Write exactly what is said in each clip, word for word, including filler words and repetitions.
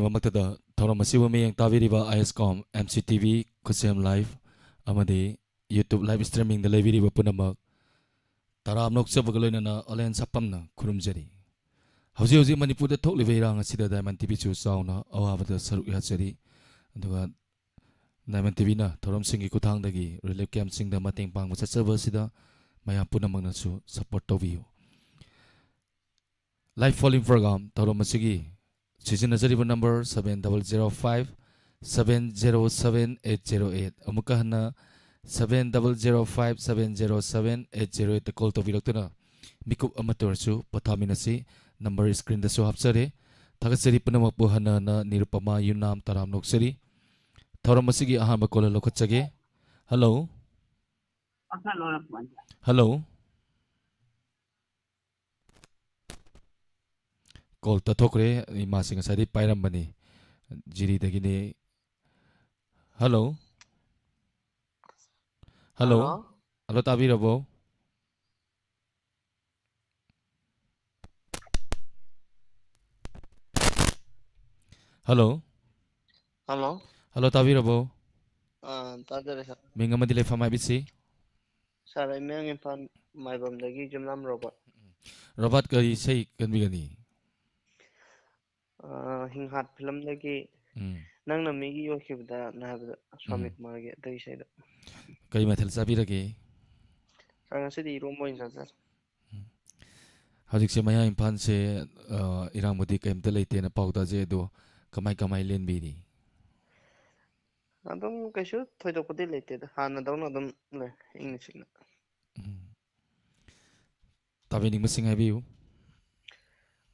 ꯃꯃꯛꯇꯗ ꯊꯧꯔꯝ ꯑꯁꯤꯕꯨ ꯃꯤꯠꯌꯦꯡ ꯇꯥꯕꯤꯔꯤꯕ I S com, M C T V, ꯈꯨꯠꯁꯦꯝ ꯂꯥꯏꯚ ꯑꯃꯗꯤ YouTube live streamingꯗ ꯂꯩꯕꯤꯔꯤꯕ ꯄꯨꯝꯅꯃꯛ ꯇꯔꯥꯝꯅ ꯑꯣꯛꯆꯕꯒ ꯂꯣꯏꯅꯅ ꯑꯂꯦꯟ ꯁꯥꯄꯝꯅ ꯈꯨꯔꯨꯝꯖꯔꯤ꯫ ꯍꯧꯖꯤꯛ ꯍꯧꯖꯤꯛ ꯃꯅꯤꯄꯨꯔꯗ ꯊꯣꯛꯂꯤꯕ ꯏꯔꯥꯡ ꯑꯁꯤꯗ ꯗꯥꯏꯃꯟ ꯇꯤ ꯚꯤꯁꯨ ꯆꯥꯎꯅ ꯑꯋꯥꯕꯗ ꯁꯔꯨꯛ ꯌꯥꯖꯔꯤ꯫ ꯑꯗꯨꯒ ꯗꯥꯏꯃꯟ ꯇꯤ ꯚꯤꯅ ꯊꯧꯔꯝꯁꯤꯡꯒꯤ ꯈꯨꯠꯊꯥꯡꯗꯒꯤ relief campꯁꯤꯡꯗ ꯃꯇꯦꯡ ꯄꯥꯡꯕ ꯆꯠꯆꯕ ꯑꯁꯤꯗ ꯃꯌꯥꯝ ꯄꯨꯝꯅꯃꯛꯅꯁꯨ support ꯇꯧꯕꯤꯌꯨ꯫ Live phone-in program ꯊꯧꯔꯝ ꯑꯁꯤꯒꯤ ꯁꯤꯖꯤꯟꯅꯖꯔꯤꯕ number seven double zero five seven zero seven eight zero eight꯫ ꯑꯃꯨꯛꯀ ꯍꯟꯅ seven double zero five seven zero seven eight zero eightꯇ call ꯇꯧꯕꯤꯔꯛꯇꯨꯅ ꯃꯤꯀꯨꯞ ꯑꯃꯠꯇ ꯑꯣꯏꯔꯁꯨ ꯄꯣꯊꯥꯃꯤꯟꯅꯁꯤ꯫ Number screenꯗꯁꯨ ꯍꯥꯞꯆꯔꯦ꯫ ꯊꯥꯒꯠꯆꯔꯤ ꯄꯨꯝꯅꯃꯛꯄꯨ ꯍꯟꯅ ꯍꯟꯅ ꯅꯤꯔꯨꯄꯃꯥ ꯌꯨꯝꯅꯥꯝ ꯇꯔꯥꯝꯅ ꯑꯣꯛꯆꯔꯤ꯫ ꯊꯧꯔꯝ ꯑꯁꯤꯒꯤ ꯑꯍꯥꯟꯕ caller ꯂꯧꯈꯠꯆꯒꯦ꯫ Hello꯫ Hello꯫ Call ꯇꯠꯊꯣꯛꯈ꯭ꯔꯦ꯫ ꯏꯃꯥꯁꯤ ꯉꯁꯥꯏꯗꯩ ꯄꯥꯏꯔꯝꯕꯅꯤ꯫ ꯖꯤꯔꯤꯗꯒꯤꯅꯤ꯫ Hello꯫ Hello꯫ Hello꯫ Hello, ꯇꯥꯕꯤꯔꯕꯣ? Hello꯫ Hello꯫ Hello, ꯇꯥꯕꯤꯔꯕꯣ? ꯑꯥ, ꯇꯥꯖꯔꯦ, sir꯫ ꯃꯤꯡ ꯑꯃꯗꯤ ꯂꯩꯐꯝ ꯍꯥꯏꯕꯤꯁꯤ? Sir, ꯑꯩ ꯃꯌꯥꯡ ꯏꯝꯐꯥꯜ ꯃꯥꯏꯕꯝꯗꯒꯤ ꯌꯨꯝꯅꯥꯝ ꯔꯣꯕꯥꯔꯠ꯫ ꯔꯣꯕꯥꯔꯠ, ꯀꯔꯤ ꯏꯁꯩ ꯀꯟꯕꯤꯒꯅꯤ? ꯑꯥ, ꯍꯤꯡꯍꯥꯠ filmꯗꯒꯤ ꯎꯝ꯫ ꯅꯪꯅ ꯃꯤꯒꯤ ꯑꯣꯏꯈꯤꯕꯗꯅ ꯍꯥꯏꯕꯗꯣ, ꯁ꯭ꯋꯥꯃꯤ ꯎꯝ꯫ ꯀꯨꯃꯥꯔꯒꯤ, ꯑꯗꯨꯒꯤ ꯏꯁꯩꯗꯣ꯫ ꯀꯔꯤ ꯃꯊꯦꯜ ꯆꯥꯕꯤꯔꯒꯦ? Sir, ꯉꯁꯤꯗꯤ ꯏꯔꯣꯝꯕ ꯑꯣꯏꯅ ꯆꯥꯖꯔꯦ꯫ ꯎꯝ꯫ ꯍꯧꯖꯤꯛꯁꯦ ꯃꯌꯥꯡ ꯏꯝꯐꯥꯜꯁꯦ, ꯑ, ꯏꯔꯥꯡꯕꯨꯗꯤ ꯀꯩꯝꯇ ꯂꯩꯇꯦꯅ ꯄꯥꯎ ꯇꯥꯖꯩ, ꯑꯗꯣ ꯀꯃꯥꯏ ꯀꯃꯥꯏ ꯂꯦꯟꯕꯤꯔꯤ? ꯑꯗꯨꯝ ꯀꯩꯁꯨ ꯊꯣꯏꯗꯣꯛꯄꯗꯤ ꯂꯩꯇꯦꯗ, ꯍꯥꯟꯅꯗꯧꯅ ꯑꯗꯨꯝ ꯂꯩ, ꯏꯪꯅ ꯆꯤꯛꯅ꯫ ꯎꯝ꯫ ꯇꯥꯕꯤꯅꯤꯡꯕꯁꯤꯡ ꯍꯥꯏꯕꯤꯌꯨ꯫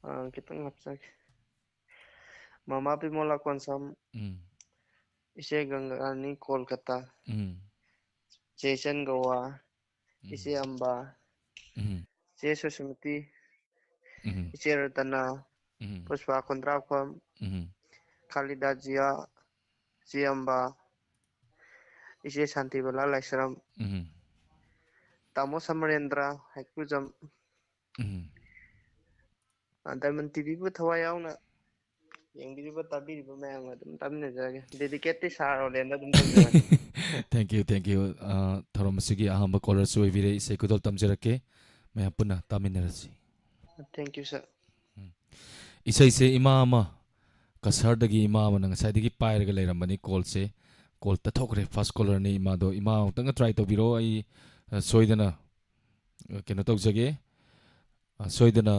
ꯑ, ꯈꯤꯇꯪ ꯍꯥꯞꯆꯒꯦ꯫ ꯃꯃꯥ ꯕꯤꯃꯣꯂꯥ ꯀꯣꯟꯁꯝ, ꯎꯝ꯫ ꯏꯆꯦ ꯒꯪꯒꯥꯔꯥꯅꯤ ꯀꯣꯜꯀꯇꯥ, ꯎꯝ꯫ ꯆꯦ ꯏꯆꯟ ꯒꯋꯥ, ꯎꯝ꯫ ꯏꯆꯦ ꯑꯝꯕ, ꯎꯝ꯫ ꯆꯦ ꯁꯨꯁꯃꯇꯤ, ꯎꯝ꯫ ꯏꯆꯦ ꯔꯇꯅꯥ, ꯎꯝ꯫ ꯄꯨꯁꯄꯥ ꯈꯨꯟꯗ꯭ꯔꯥꯛꯄꯝ, ꯎꯝ꯫ ꯈꯥꯂꯤꯗꯥ ꯖꯤꯌꯥ, ꯆꯦ ꯑꯝꯕ, ꯏꯆꯦ ꯁꯥꯟꯇꯤꯕꯂꯥ ꯂꯥꯏꯁ꯭ꯔꯝ, ꯎꯝ꯫ ꯇꯥꯃꯣ ꯁꯃꯔꯦꯟꯗ꯭ꯔ ꯍꯩꯀ꯭ꯔꯨꯖꯝ, ꯎꯝ꯫ ꯑ, ꯗꯥꯏꯃꯟ ꯇꯤ ꯚꯤꯕꯨ ꯊꯋꯥꯏ ꯌꯥꯎꯅ ꯌꯦꯡꯕꯤꯔꯤꯕ, ꯇꯥꯕꯤꯔꯤꯕ ꯃꯌꯥꯝꯒ ꯑꯗꯨꯝ ꯇꯥꯃꯤꯟꯅꯖꯔꯒꯦ꯫ Dedicated ꯁꯥꯔ ꯔꯣꯂꯦꯟꯗ ꯑꯗꯨꯝ ꯇꯧꯖꯔꯒꯦ꯫ Thank you, thank you. ꯑ, ꯊꯧꯔꯝ ꯑꯁꯤꯒꯤ ꯑꯍꯥꯟꯕ ꯀꯣꯂꯔꯁꯨ ꯑꯣꯏꯕꯤꯔꯦ, ꯏꯁꯩ ꯈꯨꯗꯣꯜ ꯇꯝꯖꯔꯛꯀꯦ꯫ ꯃꯌꯥꯝ ꯄꯨꯟꯅ ꯇꯥꯃꯤꯟꯅꯔꯁꯤ꯫ Thank you, sir. ꯏꯁꯩꯁꯦ ꯏꯃꯥ ꯑꯃ, ꯀꯁꯥꯔꯗꯒꯤ ꯏꯃꯥ ꯑꯃꯅ ꯉꯁꯥꯏꯗꯒꯤ ꯄꯥꯏꯔꯒ ꯂꯩꯔꯝꯕꯅꯤ ꯀꯣꯜꯁꯦ꯫ ꯀꯣꯜ ꯇꯠꯊꯣꯛꯈ꯭ꯔꯦ, ꯐꯥꯔꯁ ꯀꯣꯂꯔꯅꯤ ꯏꯃꯥꯗꯣ꯫ ꯏꯃꯥ ꯑꯃꯨꯛꯇꯪꯒ ꯇ꯭ꯔꯥꯏ ꯇꯧꯕꯤꯔꯣ, ꯑꯩ ꯑ, ꯁꯣꯏꯗꯅ ꯑ, ꯀꯩꯅꯣ ꯇꯧꯖꯒꯦ꯫ ꯑ, ꯁꯣꯏꯗꯅ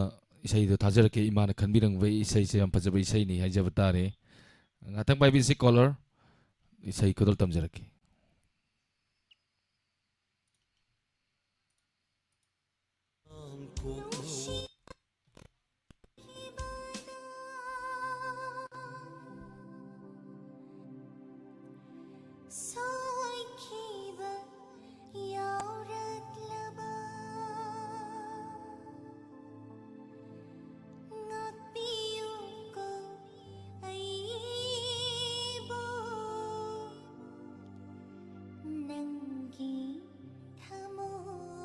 ꯏꯁꯩꯗꯣ ꯊꯥꯖꯔꯛꯀꯦ꯫ ꯏꯃꯥꯅ ꯈꯟꯕꯤꯔꯝꯕ ꯏꯁꯩꯁꯦ ꯌꯥꯝ ꯐꯖꯕ ꯏꯁꯩꯅꯤ ꯍꯥꯏꯖꯕ ꯇꯥꯔꯦ꯫ ꯉꯥꯛꯇꯪ ꯄꯥꯏꯕꯤꯁꯤ ꯀꯣꯂꯔ, ꯏꯁꯩ ꯈꯨꯗꯣꯜ ꯇꯝꯖꯔꯛꯀꯦ꯫ ꯁꯣꯏꯈꯤꯕ ꯌꯥꯎꯔꯛꯂꯕ ꯉꯥꯛꯄꯤꯌꯨꯀꯣ ꯑꯩꯕꯨ ꯅꯪꯒꯤ ꯊꯃꯣꯏꯅ꯫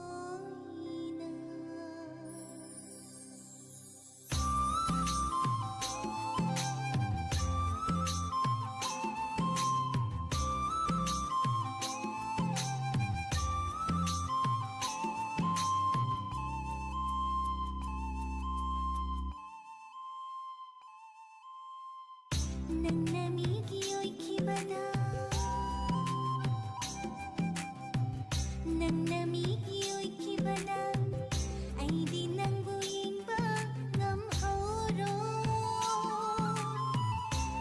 ꯅꯪꯅ ꯃꯤꯒꯤ ꯑꯣꯏꯈꯤꯕꯗ, ꯅꯪꯅ ꯃꯤꯒꯤ ꯑꯣꯏꯈꯤꯕꯗ, ꯑꯩꯗꯤ ꯅꯪꯕꯨ ꯌꯦꯡꯕ ꯉꯝꯍꯧꯔꯣꯏ꯫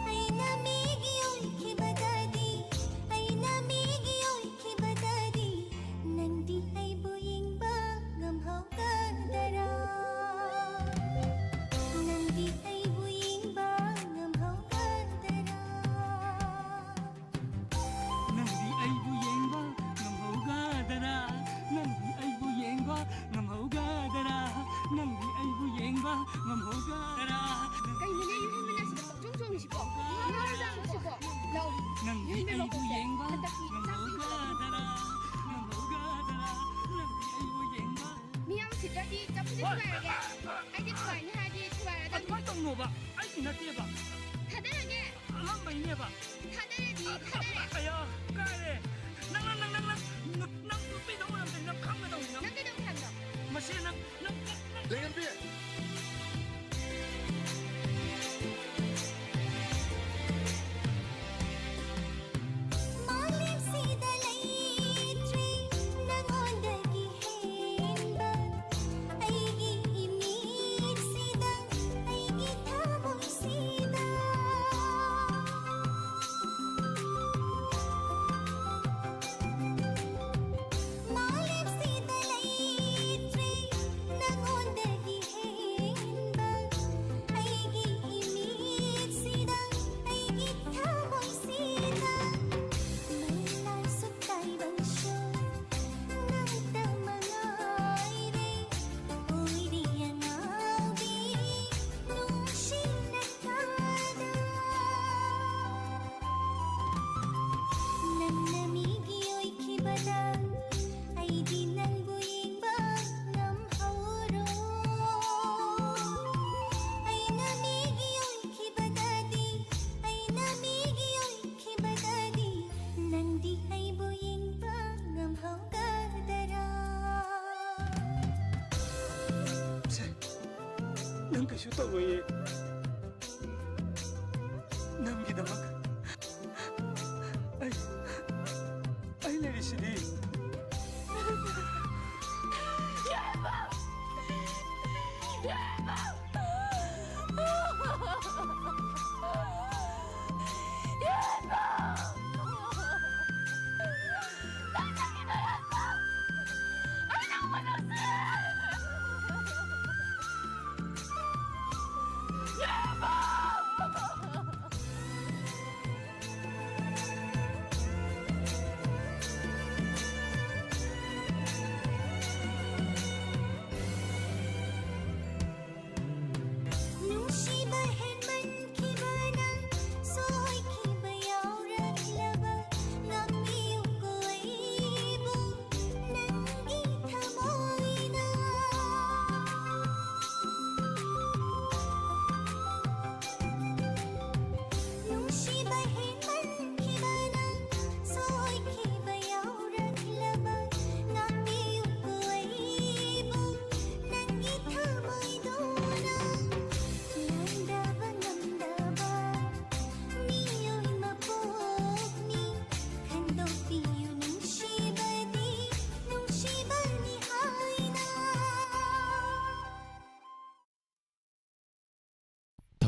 ꯑꯩꯅ ꯃꯤꯒꯤ ꯑꯣꯏꯈꯤꯕꯗꯗꯤ, ꯑꯩꯅ ꯃꯤꯒꯤ ꯑꯣꯏꯈꯤꯕꯗꯗꯤ, ꯅꯪꯗꯤ ꯑꯩꯕꯨ ꯌꯦꯡꯕ ꯉꯝꯍꯧꯒꯗꯔꯥ? ꯅꯪꯗꯤ ꯑꯩꯕꯨ ꯌꯦꯡꯕ ꯉꯝꯍꯧꯒꯗꯔꯥ? ꯅꯪꯗꯤ ꯑꯩꯕꯨ ꯌꯦꯡꯕ ꯉꯝꯍꯧꯒꯗꯔꯥ? ꯅꯪꯗꯤ ꯑꯩꯕꯨ ꯌꯦꯡꯕ ꯉꯝꯍꯧꯒꯗꯔꯥ? ꯅꯪꯗꯤ ꯑꯩꯕꯨ ꯌꯦꯡꯕ ꯉꯝꯍꯧꯒꯗꯔꯥ? ꯀꯩꯅꯣꯅꯦ, ꯌꯨꯝ ꯃꯤꯅ ꯁꯤꯗ ꯄꯪꯆꯣꯡ ꯆꯣꯡꯉꯤꯁꯤꯕꯣ? ꯉꯥꯡꯅꯔꯖꯥꯠꯂꯣ ꯁꯤꯕꯣ? ꯂꯥꯎ, ꯅꯪꯗꯤ ꯌꯨꯝꯗ ꯑꯩꯕꯨ ꯂꯥꯛꯑꯣꯁꯦ꯫ ꯌꯦꯡꯕ ꯍꯟꯗꯛꯇꯤ ꯆꯥꯛꯇꯤ ꯉꯝꯍꯧꯒꯗꯔꯥ? ꯉꯝꯍꯧꯒꯗꯔꯥ? ꯅꯪꯗꯤ ꯑꯩꯕꯨ ꯌꯦꯡꯕ ꯃꯤ ꯌꯥꯝ ꯁꯤꯗ꯭ꯔꯗꯤ ꯆꯥꯛꯁꯤ ꯊꯨꯒꯥꯏꯔꯒꯦ꯫ ꯑꯩꯗꯤ ꯊꯨꯒꯥꯏꯅꯤ ꯍꯥꯏꯔꯗꯤ ꯊꯨꯒꯥꯏꯔꯗꯕꯅꯤ꯫ ꯑꯗꯨꯃꯥꯏꯅ ꯇꯧꯅꯣꯕ, ꯑꯩꯒꯤ ꯅꯠꯇꯦꯕ꯫ ꯊꯥꯗꯔꯗꯤ ꯊꯥꯗꯔꯦ꯫ ꯑꯌꯥ, ꯀꯥꯏꯔꯦ꯫ ꯅꯪ, ꯅꯪ, ꯅꯪ, ꯅꯪ, ꯅꯪ, ꯅꯪ ꯅꯨꯄꯤꯗꯧ ꯑꯣꯏꯔꯝꯗ꯭ꯔꯗꯤ ꯅꯪ ꯈꯪꯒꯗꯧꯅꯤ, ꯅꯪ꯫ ꯅꯪ ꯀꯩꯗꯧꯒꯦ ꯍꯥꯏꯕꯅꯣ? ꯃꯁꯤ ꯅꯪ, ꯅꯪ, ꯅꯪ, ꯅꯪ ꯂꯩꯉꯝꯕꯤ! ꯃꯥꯂꯦꯝꯁꯤꯗ ꯂꯩꯇ꯭ꯔꯦ ꯅꯉꯣꯟꯗꯒꯤ ꯍꯦꯟꯕ꯫ ꯑꯩꯒꯤ ꯏꯃꯤꯠꯁꯤꯗ, ꯑꯩꯒꯤ ꯊꯃꯣꯏꯁꯤꯗ꯫ ꯃꯥꯂꯦꯝꯁꯤꯗ ꯂꯩꯇ꯭ꯔꯦ ꯅꯉꯣꯟꯗꯒꯤ ꯍꯦꯟꯕ꯫ ꯑꯩꯒꯤ ꯏꯃꯤꯠꯁꯤꯗ, ꯑꯩꯒꯤ ꯊꯃꯣꯏꯁꯤꯗ꯫ ꯃꯩꯂꯥꯜꯁꯨ ꯇꯥꯏꯕꯪꯁꯨ ꯅꯪꯇ ꯃꯉꯥꯏꯔꯦ꯫ ꯑꯣꯏꯔꯤ ꯑꯉꯥꯎꯕꯤ ꯅꯨꯡꯁꯤꯅ ꯊꯥꯗ꯫ ꯅꯪꯅ ꯃꯤꯒꯤ ꯑꯣꯏꯈꯤꯕꯗ ꯑꯩꯗꯤ ꯅꯪꯕꯨ ꯌꯦꯡꯕ ꯉꯝꯍꯧꯔꯣꯏ꯫ ꯑꯩꯅ ꯃꯤꯒꯤ ꯑꯣꯏꯈꯤꯕꯗꯗꯤ, ꯑꯩꯅ ꯃꯤꯒꯤ ꯑꯣꯏꯈꯤꯕꯗꯗꯤ ꯅꯪꯗꯤ ꯑꯩꯕꯨ ꯌꯦꯡꯕ ꯉꯝꯍꯧꯒꯗꯔꯥ? ꯁꯦ, ꯅꯪ ꯀꯩꯁꯨ ꯇꯧꯔꯣꯏꯌꯦ꯫ ꯅꯪꯒꯤꯗꯃꯛ ꯑꯩ, ꯑꯩ ꯂꯩꯔꯤꯁꯤꯗꯤ꯫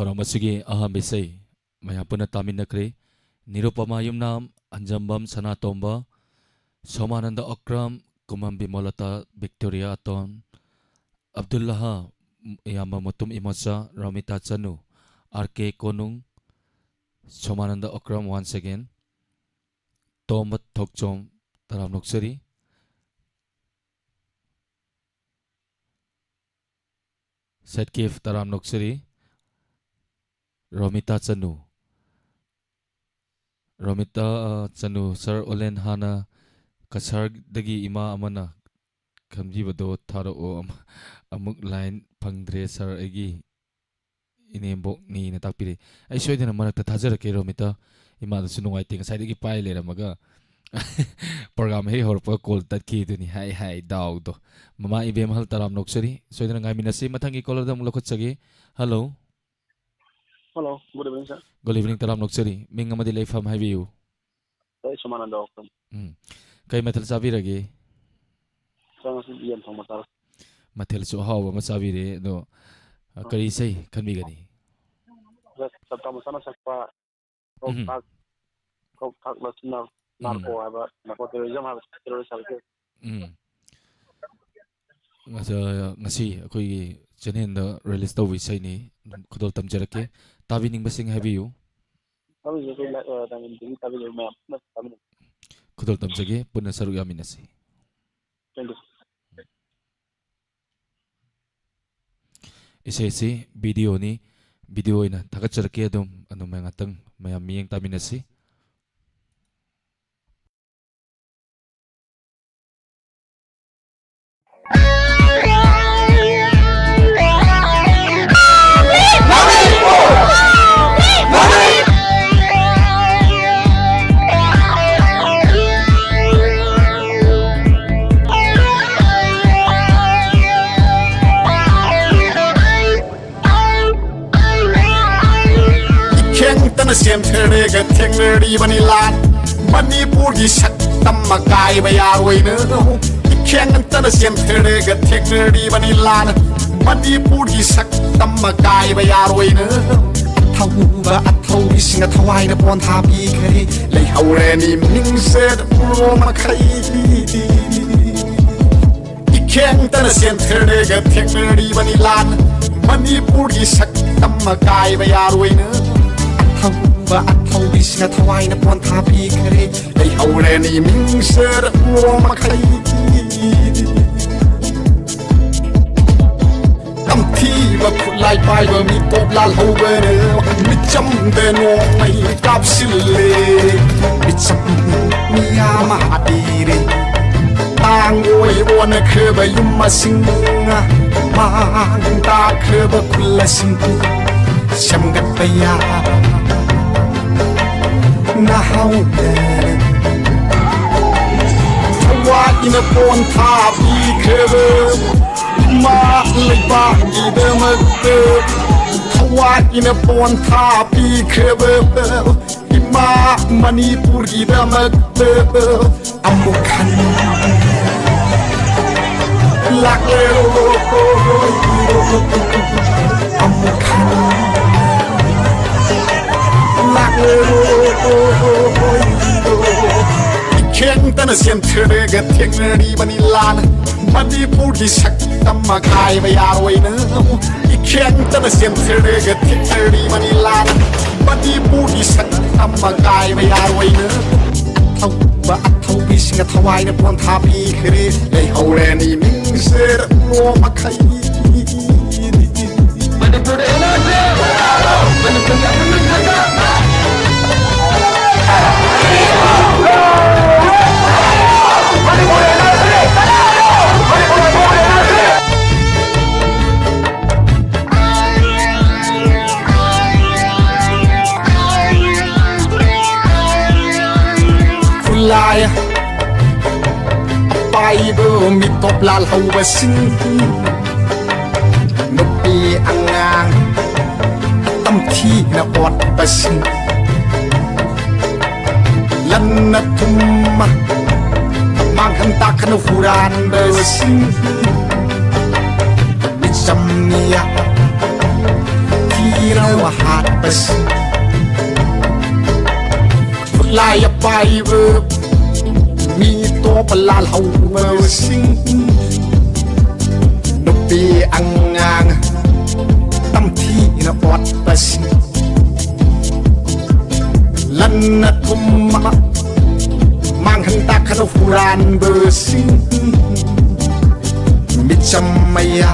ꯄ꯭ꯔꯣꯒ꯭ꯔꯥꯝ ꯑꯁꯤꯒꯤ ꯑꯍꯥꯟꯕ ꯏꯁꯩ ꯃꯌꯥꯝ ꯄꯨꯟꯅ ꯇꯥꯃꯤꯟꯅꯈ꯭ꯔꯦ꯫ ꯅꯤꯔꯨꯄꯃꯥ ꯌꯨꯝꯅꯥꯝ, ꯑꯟꯖꯝꯕꯝ ꯁꯅꯥꯇꯣꯝꯕ, ꯁꯣꯃꯥꯅꯟꯗ ꯑꯣꯀ꯭ꯔꯝ, ꯀꯨꯃꯝ ꯕꯤꯃꯣꯂꯇꯥ, ꯕꯤꯛꯇꯣꯔꯤꯌꯥ ꯑꯇꯣꯟ, ꯑꯕꯗꯨꯜꯂꯥꯍ, ꯏꯌꯥꯝꯕ ꯃꯨꯇꯨꯝ ꯏꯃꯣꯆꯥ, ꯔꯣꯃꯤꯇꯥ ꯆꯅꯨ, ꯑꯥꯔ ꯀꯦ ꯀꯣꯅꯨꯡ, ꯁꯣꯃꯥꯅꯟꯗ ꯑꯣꯀ꯭ꯔꯝ once again, ꯇꯣꯝꯕ ꯊꯣꯛꯆꯣꯝ, ꯇꯔꯥꯝ ꯅꯣꯛꯆꯔꯤ꯫ ꯁꯠꯀꯤꯐ, ꯇꯔꯥꯝ ꯅꯣꯛꯆꯔꯤ꯫ ꯔꯣꯃꯤꯇꯥ ꯆꯅꯨ꯫ ꯔꯣꯃꯤꯇꯥ, ꯑ, ꯆꯅꯨ, ꯁꯥꯔ ꯑꯣꯂꯦꯟ ꯍꯥꯟꯅ ꯀꯁꯥꯔꯗꯒꯤ ꯏꯃꯥ ꯑꯃꯅ ꯈꯟꯕꯤꯕꯗꯣ ꯊꯥꯔꯛꯑꯣ꯫ ꯑꯃ-, ꯑꯃꯨꯛ ꯂꯥꯏꯟ ꯐꯪꯗ꯭ꯔꯦ ꯁꯥꯔ, ꯑꯩꯒꯤ ꯏꯅꯦꯝꯕꯣꯛꯅꯤꯅ ꯇꯥꯛꯄꯤꯔꯛꯏ꯫ ꯑꯩ ꯁꯣꯏꯗꯅ ꯃꯔꯛꯇ ꯊꯥꯖꯔꯛꯀꯦ ꯔꯣꯃꯤꯇꯥ꯫ ꯏꯃꯥꯗꯨꯁꯨ ꯅꯨꯡꯉꯥꯏꯇꯦ, ꯉꯁꯥꯏꯗꯒꯤ ꯄꯥꯏ ꯂꯩꯔꯝꯃꯒ ꯄ꯭ꯔꯣꯒ꯭ꯔꯥꯝ ꯍꯦꯛ ꯍꯧꯔꯛꯄꯒ ꯀꯣꯜ ꯇꯠꯈꯤꯗꯨꯅꯤ꯫ ꯍꯥꯏ ꯍꯥꯏ ꯗꯥꯎꯗꯣ꯫ ꯃꯃꯥ ꯏꯕꯦꯝꯍꯜ, ꯇꯔꯥꯝ ꯅꯣꯛꯆꯔꯤ꯫ ꯁꯣꯏꯗꯅ ꯉꯥꯏꯃꯤꯟꯅꯁꯤ꯫ ꯃꯊꯪꯒꯤ ꯀꯣꯂꯔꯗ ꯑꯃꯨꯛ ꯂꯧꯈꯠꯆꯒꯦ꯫ Hello. Hello, good evening, sir. Good evening, ꯇꯔꯥꯝ ꯅꯣꯛꯆꯔꯤ꯫ ꯃꯤꯡ ꯑꯃꯗꯤ ꯂꯩꯐꯝ ꯍꯥꯏꯕꯤꯌꯨ꯫ ꯑꯩ ꯁꯣꯃꯥꯅꯟꯗ ꯑꯣꯀ꯭ꯔꯝ꯫ ꯎꯝ꯫ ꯀꯩ ꯃꯊꯦꯜ ꯆꯥꯕꯤꯔꯒꯦ? ꯁꯥꯔ, ꯉꯁꯤꯗꯤ ꯌꯦꯟ ꯊꯣꯡꯕ ꯆꯥꯔꯦ꯫ ꯃꯊꯦꯜꯁꯨ ꯑꯍꯥꯎꯕ ꯑꯃ ꯆꯥꯕꯤꯔꯦ꯫ ꯑꯗꯣ, ꯑ, ꯑ꯫ ꯀꯔꯤ ꯏꯁꯩ ꯈꯟꯕꯤꯒꯅꯤ? ꯁꯥꯔ, ꯆꯞꯇꯥ ꯃꯁꯥꯅ ꯁꯛꯄ ꯎꯝ꯫ ꯀꯣꯛꯊꯥꯛ, ꯀꯣꯛꯊꯥꯛ ꯂꯣꯠꯁꯤꯟꯅ ꯎꯝ꯫ ꯅꯥꯔꯀꯣ ꯍꯥꯏꯕ, ꯅꯥꯔꯀꯣ ꯇꯦꯔꯣꯔꯤꯖꯝ ꯍꯥꯏꯕ, ꯇꯦꯔꯣꯔꯤꯁ ꯍꯥꯏꯕꯁꯦ꯫ ꯎꯝ꯫ ꯉꯁ-, ꯉꯁꯤ ꯑꯩꯈꯣꯏꯒꯤ ꯆꯦꯅꯦꯜꯗ ꯔꯤꯂꯤꯁ ꯇꯧꯕ ꯏꯁꯩꯅꯤ꯫ ꯑꯗꯨꯝ ꯈꯨꯗꯣꯜ ꯇꯝꯖꯔꯛꯀꯦ꯫ ꯇꯥꯕꯤꯅꯤꯡꯕꯁꯤꯡ ꯍꯥꯏꯕꯤꯌꯨ꯫ ꯇꯥꯕꯤꯔꯤꯕ ꯑꯩꯈꯣꯏ ꯂꯥꯏ-, ꯑ, ꯗꯥꯏꯃꯟ ꯇꯤꯚꯤ ꯇꯥꯕꯤꯔꯤꯕ ꯃꯌꯥꯝ ꯄꯨꯟꯅ ꯇꯥꯃꯤꯟꯅꯁꯤ꯫ ꯈꯨꯗꯣꯜ ꯇꯝꯖꯒꯦ, ꯄꯨꯟꯅ ꯁꯔꯨꯛ ꯌꯥꯃꯤꯟꯅꯁꯤ꯫ Thank you, sir. ꯏꯁꯩꯁꯤ ꯚꯤꯗꯤꯑꯣꯅꯤ, ꯚꯤꯗꯤꯑꯣ ꯑꯣꯏꯅ ꯊꯥꯒꯠꯆꯔꯛꯀꯦ꯫ ꯑꯗꯨꯝ, ꯑꯗꯨꯝ ꯉꯥꯛꯇꯪ ꯃꯌꯥꯝ ꯃꯤꯠꯌꯦꯡ ꯇꯥꯃꯤꯟꯅꯁꯤ꯫ ꯏꯈꯦꯡꯇꯅ ꯆꯦꯟꯊꯔꯒ ꯊꯦꯡꯅꯔꯤꯕꯅꯤ ꯂꯥꯟ꯫ ꯃꯅꯤꯄꯨꯔꯒꯤ ꯁꯛꯇꯝ ꯑꯀꯥꯏꯕ ꯌꯥꯔꯣꯏꯅ ꯏꯈꯦꯡꯇꯅ ꯆꯦꯟꯊꯔꯒ ꯊꯦꯡꯅꯔꯤꯕꯅꯤ ꯂꯥꯟ꯫ ꯃꯅꯤꯄꯨꯔꯒꯤ ꯁꯛꯇꯝ ꯑꯀꯥꯏꯕ ꯌꯥꯔꯣꯏꯅ ꯑꯊꯧꯕ ꯑꯊꯧꯕꯤꯁꯤꯡꯅ ꯊꯋꯥꯏꯅ ꯄꯣꯟꯊꯥ ꯄꯤꯈ꯭ꯔꯦ꯫ ꯂꯩꯍꯧꯔꯅꯤ ꯃꯤꯡꯆꯠ ꯎꯔꯣ ꯃꯈꯩ꯫ ꯏꯈꯦꯡꯇꯅ ꯆꯦꯟꯊꯔꯒ ꯊꯦꯡꯅꯔꯤꯕꯅꯤ ꯂꯥꯟ꯫ ꯃꯅꯤꯄꯨꯔꯒꯤ ꯁꯛꯇꯝ ꯑꯀꯥꯏꯕ ꯌꯥꯔꯣꯏꯅ ꯑꯊꯧꯕ ꯑꯊꯧꯕꯤꯁꯤꯡꯅ ꯊꯋꯥꯏꯅ ꯄꯣꯟꯊꯥ ꯄꯤꯈ꯭ꯔꯦ꯫ ꯂꯩꯍꯧꯔꯅꯤ ꯃꯤꯡꯆꯠ ꯎꯔꯣ ꯃꯈꯩ꯫ ꯇꯝꯊꯤꯕ ꯈꯨꯠꯂꯥꯏ ꯄꯥꯏꯕ ꯃꯤꯇꯣꯞ ꯂꯥꯜꯍꯧꯕꯅ ꯃꯤꯆꯝꯗ ꯅꯣꯡꯃꯩ ꯀꯥꯞꯁꯤꯜꯂꯦ꯫ ꯃꯤꯆꯝ ꯃꯤꯌꯥꯝ ꯍꯥꯠꯄꯤꯔꯦ꯫ ꯇꯥꯡ ꯑꯣꯏ ꯑꯣꯟꯈ꯭ꯔꯕ ꯌꯨꯝ ꯃꯁꯤꯡ, ꯃꯥꯡ ꯇꯥꯛꯈ꯭ꯔꯕ ꯈꯨꯜ ꯑꯁꯤꯡ ꯁꯦꯝꯒꯠꯄ ꯌꯥ ꯅꯍꯧꯗꯅ ꯊꯋꯥꯏꯅ ꯄꯣꯟꯊꯥ ꯄꯤꯈ꯭ꯔꯕ ꯏꯃꯥ ꯂꯩꯕꯥꯛꯀꯤꯗꯃꯛꯇ ꯊꯋꯥꯏꯅ ꯄꯣꯟꯊꯥ ꯄꯤꯈ꯭ꯔꯕ ꯏꯃꯥ ꯃꯅꯤꯄꯨꯔꯒꯤꯗꯃꯛꯇ ꯑꯃꯨꯛ ꯍꯟꯅ ꯂꯥꯛꯂꯔꯣꯏ꯫ ꯑꯃꯨꯛ ꯍꯟꯅ ꯂꯥꯛꯂꯔꯣꯏ꯫ ꯏꯈꯦꯡꯇꯅ ꯆꯦꯟꯊꯔꯒ ꯊꯦꯡꯅꯔꯤꯕꯅꯤ ꯂꯥꯟ꯫ ꯃꯅꯤꯄꯨꯔꯒꯤ ꯁꯛꯇꯝ ꯑꯀꯥꯏꯕ ꯌꯥꯔꯣꯏꯅ ꯏꯈꯦꯡꯇꯅ ꯆꯦꯟꯊꯔꯒ ꯊꯦꯡꯅꯔꯤꯕꯅꯤ ꯂꯥꯟ꯫ ꯃꯅꯤꯄꯨꯔꯒꯤ ꯁꯛꯇꯝ ꯑꯀꯥꯏꯕ ꯌꯥꯔꯣꯏꯅ ꯑꯊꯧꯕ ꯑꯊꯧꯕꯤꯁꯤꯡꯅ ꯊꯋꯥꯏꯅ ꯄꯣꯟꯊꯥ ꯄꯤꯈ꯭ꯔꯦ꯫ ꯂꯩꯍꯧꯔꯅꯤ ꯃꯤꯡꯆꯠ ꯎꯔꯣ ꯃꯈꯩ꯫ ꯃꯅꯤꯄꯨꯔꯗ ꯂꯩꯅꯥꯁꯦ! ꯃꯅꯤꯄꯨꯔꯒꯤ ꯑꯄꯨꯟꯕ ꯁꯛꯇꯝ! ꯈꯨꯠꯂꯥꯏ ꯄꯥꯏꯕ ꯃꯤꯇꯣꯞ ꯂꯥꯜꯍꯧꯕꯁꯤꯡ, ꯅꯨꯄꯤ ꯑꯉꯥꯡ ꯇꯝꯊꯤꯅ ꯑꯣꯠꯄꯁꯤꯡ, ꯂꯟꯅ ꯊꯨꯝꯃ ꯃꯥꯡꯍꯟ ꯇꯥꯛꯍꯟ ꯍꯨꯔꯥꯟꯕꯁꯤꯡ, ꯃꯤꯆꯝ ꯊꯤꯅ ꯍꯥꯠꯄꯁꯤ ꯈꯨꯠꯂꯥꯏ ꯑꯄꯥꯏꯕ ꯃꯤ ꯇꯣꯞꯄ ꯂꯥꯜꯍꯧꯕꯁꯤꯡ ꯅꯨꯄꯤ ꯑꯉꯥꯡ ꯇꯝꯊꯤꯅ ꯑꯣꯠꯄꯁꯤꯡ ꯂꯟꯅ ꯊꯨꯝꯃ ꯃꯥꯡꯍꯟ ꯇꯥꯛꯍꯟ ꯍꯨꯔꯥꯟꯕꯁꯤꯡ ꯃꯤꯆꯝ ꯃꯌꯥ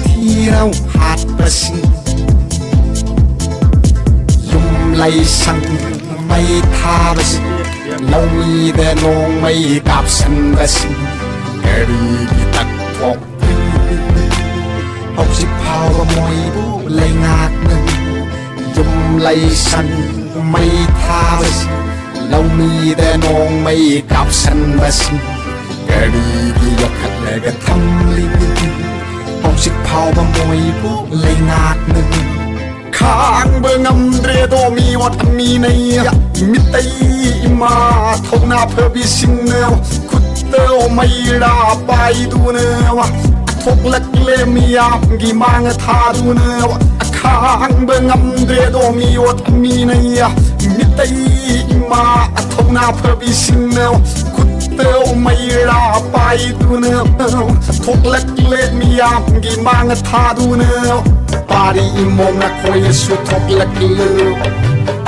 ꯊꯤꯅ ꯍꯥꯠꯄꯁꯤꯡ ꯌꯨꯝ ꯂꯩꯁꯪ ꯃꯩ ꯊꯥꯕꯁꯤꯡ ꯂꯧꯃꯤꯗ ꯅꯣꯡꯃꯩ ꯀꯥꯞꯁꯟꯕꯁꯤꯡ ꯀꯔꯤꯒꯤ ꯇꯛꯊꯣꯛ ꯍꯧꯖꯤꯛ ꯐꯥꯎꯕ ꯃꯣꯏꯕꯨ ꯂꯩꯉꯥꯛꯅ ꯌꯨꯝ ꯂꯩꯁꯟ ꯃꯩ ꯊꯥꯕꯁꯤ ꯂꯧꯃꯤꯗ ꯅꯣꯡꯃꯩ ꯀꯥꯞꯁꯟꯕꯁꯤ ꯀꯔꯤꯒꯤ ꯌꯣꯛꯈꯠꯂꯒ ꯊꯝꯂꯤ ꯍꯧꯖꯤꯛ ꯐꯥꯎꯕ ꯃꯣꯏꯕꯨ ꯂꯩꯉꯥꯛꯅ ꯈꯥꯡꯕ ꯉꯝꯗ꯭ꯔꯦꯗꯣ ꯃꯤꯑꯣꯠ ꯃꯤꯅꯩ ꯃꯤꯇꯩ ꯏꯃꯥ ꯊꯧꯅꯥ ꯐꯕꯤꯁꯤꯡꯅ ꯈꯨꯠꯇ ꯃꯩꯔꯥ ꯄꯥꯏꯗꯨꯅ ꯊꯣꯛꯂꯛꯂꯦ ꯃꯤꯌꯥꯝꯒꯤ ꯃꯥꯡ ꯊꯥꯗꯨꯅ ꯈꯥꯡꯕ ꯉꯝꯗ꯭ꯔꯦꯗꯣ ꯃꯤꯑꯣꯠ ꯃꯤꯅꯩ ꯃꯤꯇꯩ ꯏꯃꯥ ꯊꯧꯅꯥ ꯐꯕꯤꯁꯤꯡꯅ ꯈꯨꯠꯇ ꯃꯩꯔꯥ ꯄꯥꯏꯗꯨꯅ ꯊꯣꯛꯂꯛꯂꯦ ꯃꯤꯌꯥꯝꯒꯤ ꯃꯥꯡ ꯊꯥꯗꯨꯅ ꯄꯥꯔꯤ ꯏꯃꯣꯝ ꯅꯈꯣꯏꯁꯨ ꯊꯣꯛꯂꯛꯂꯨ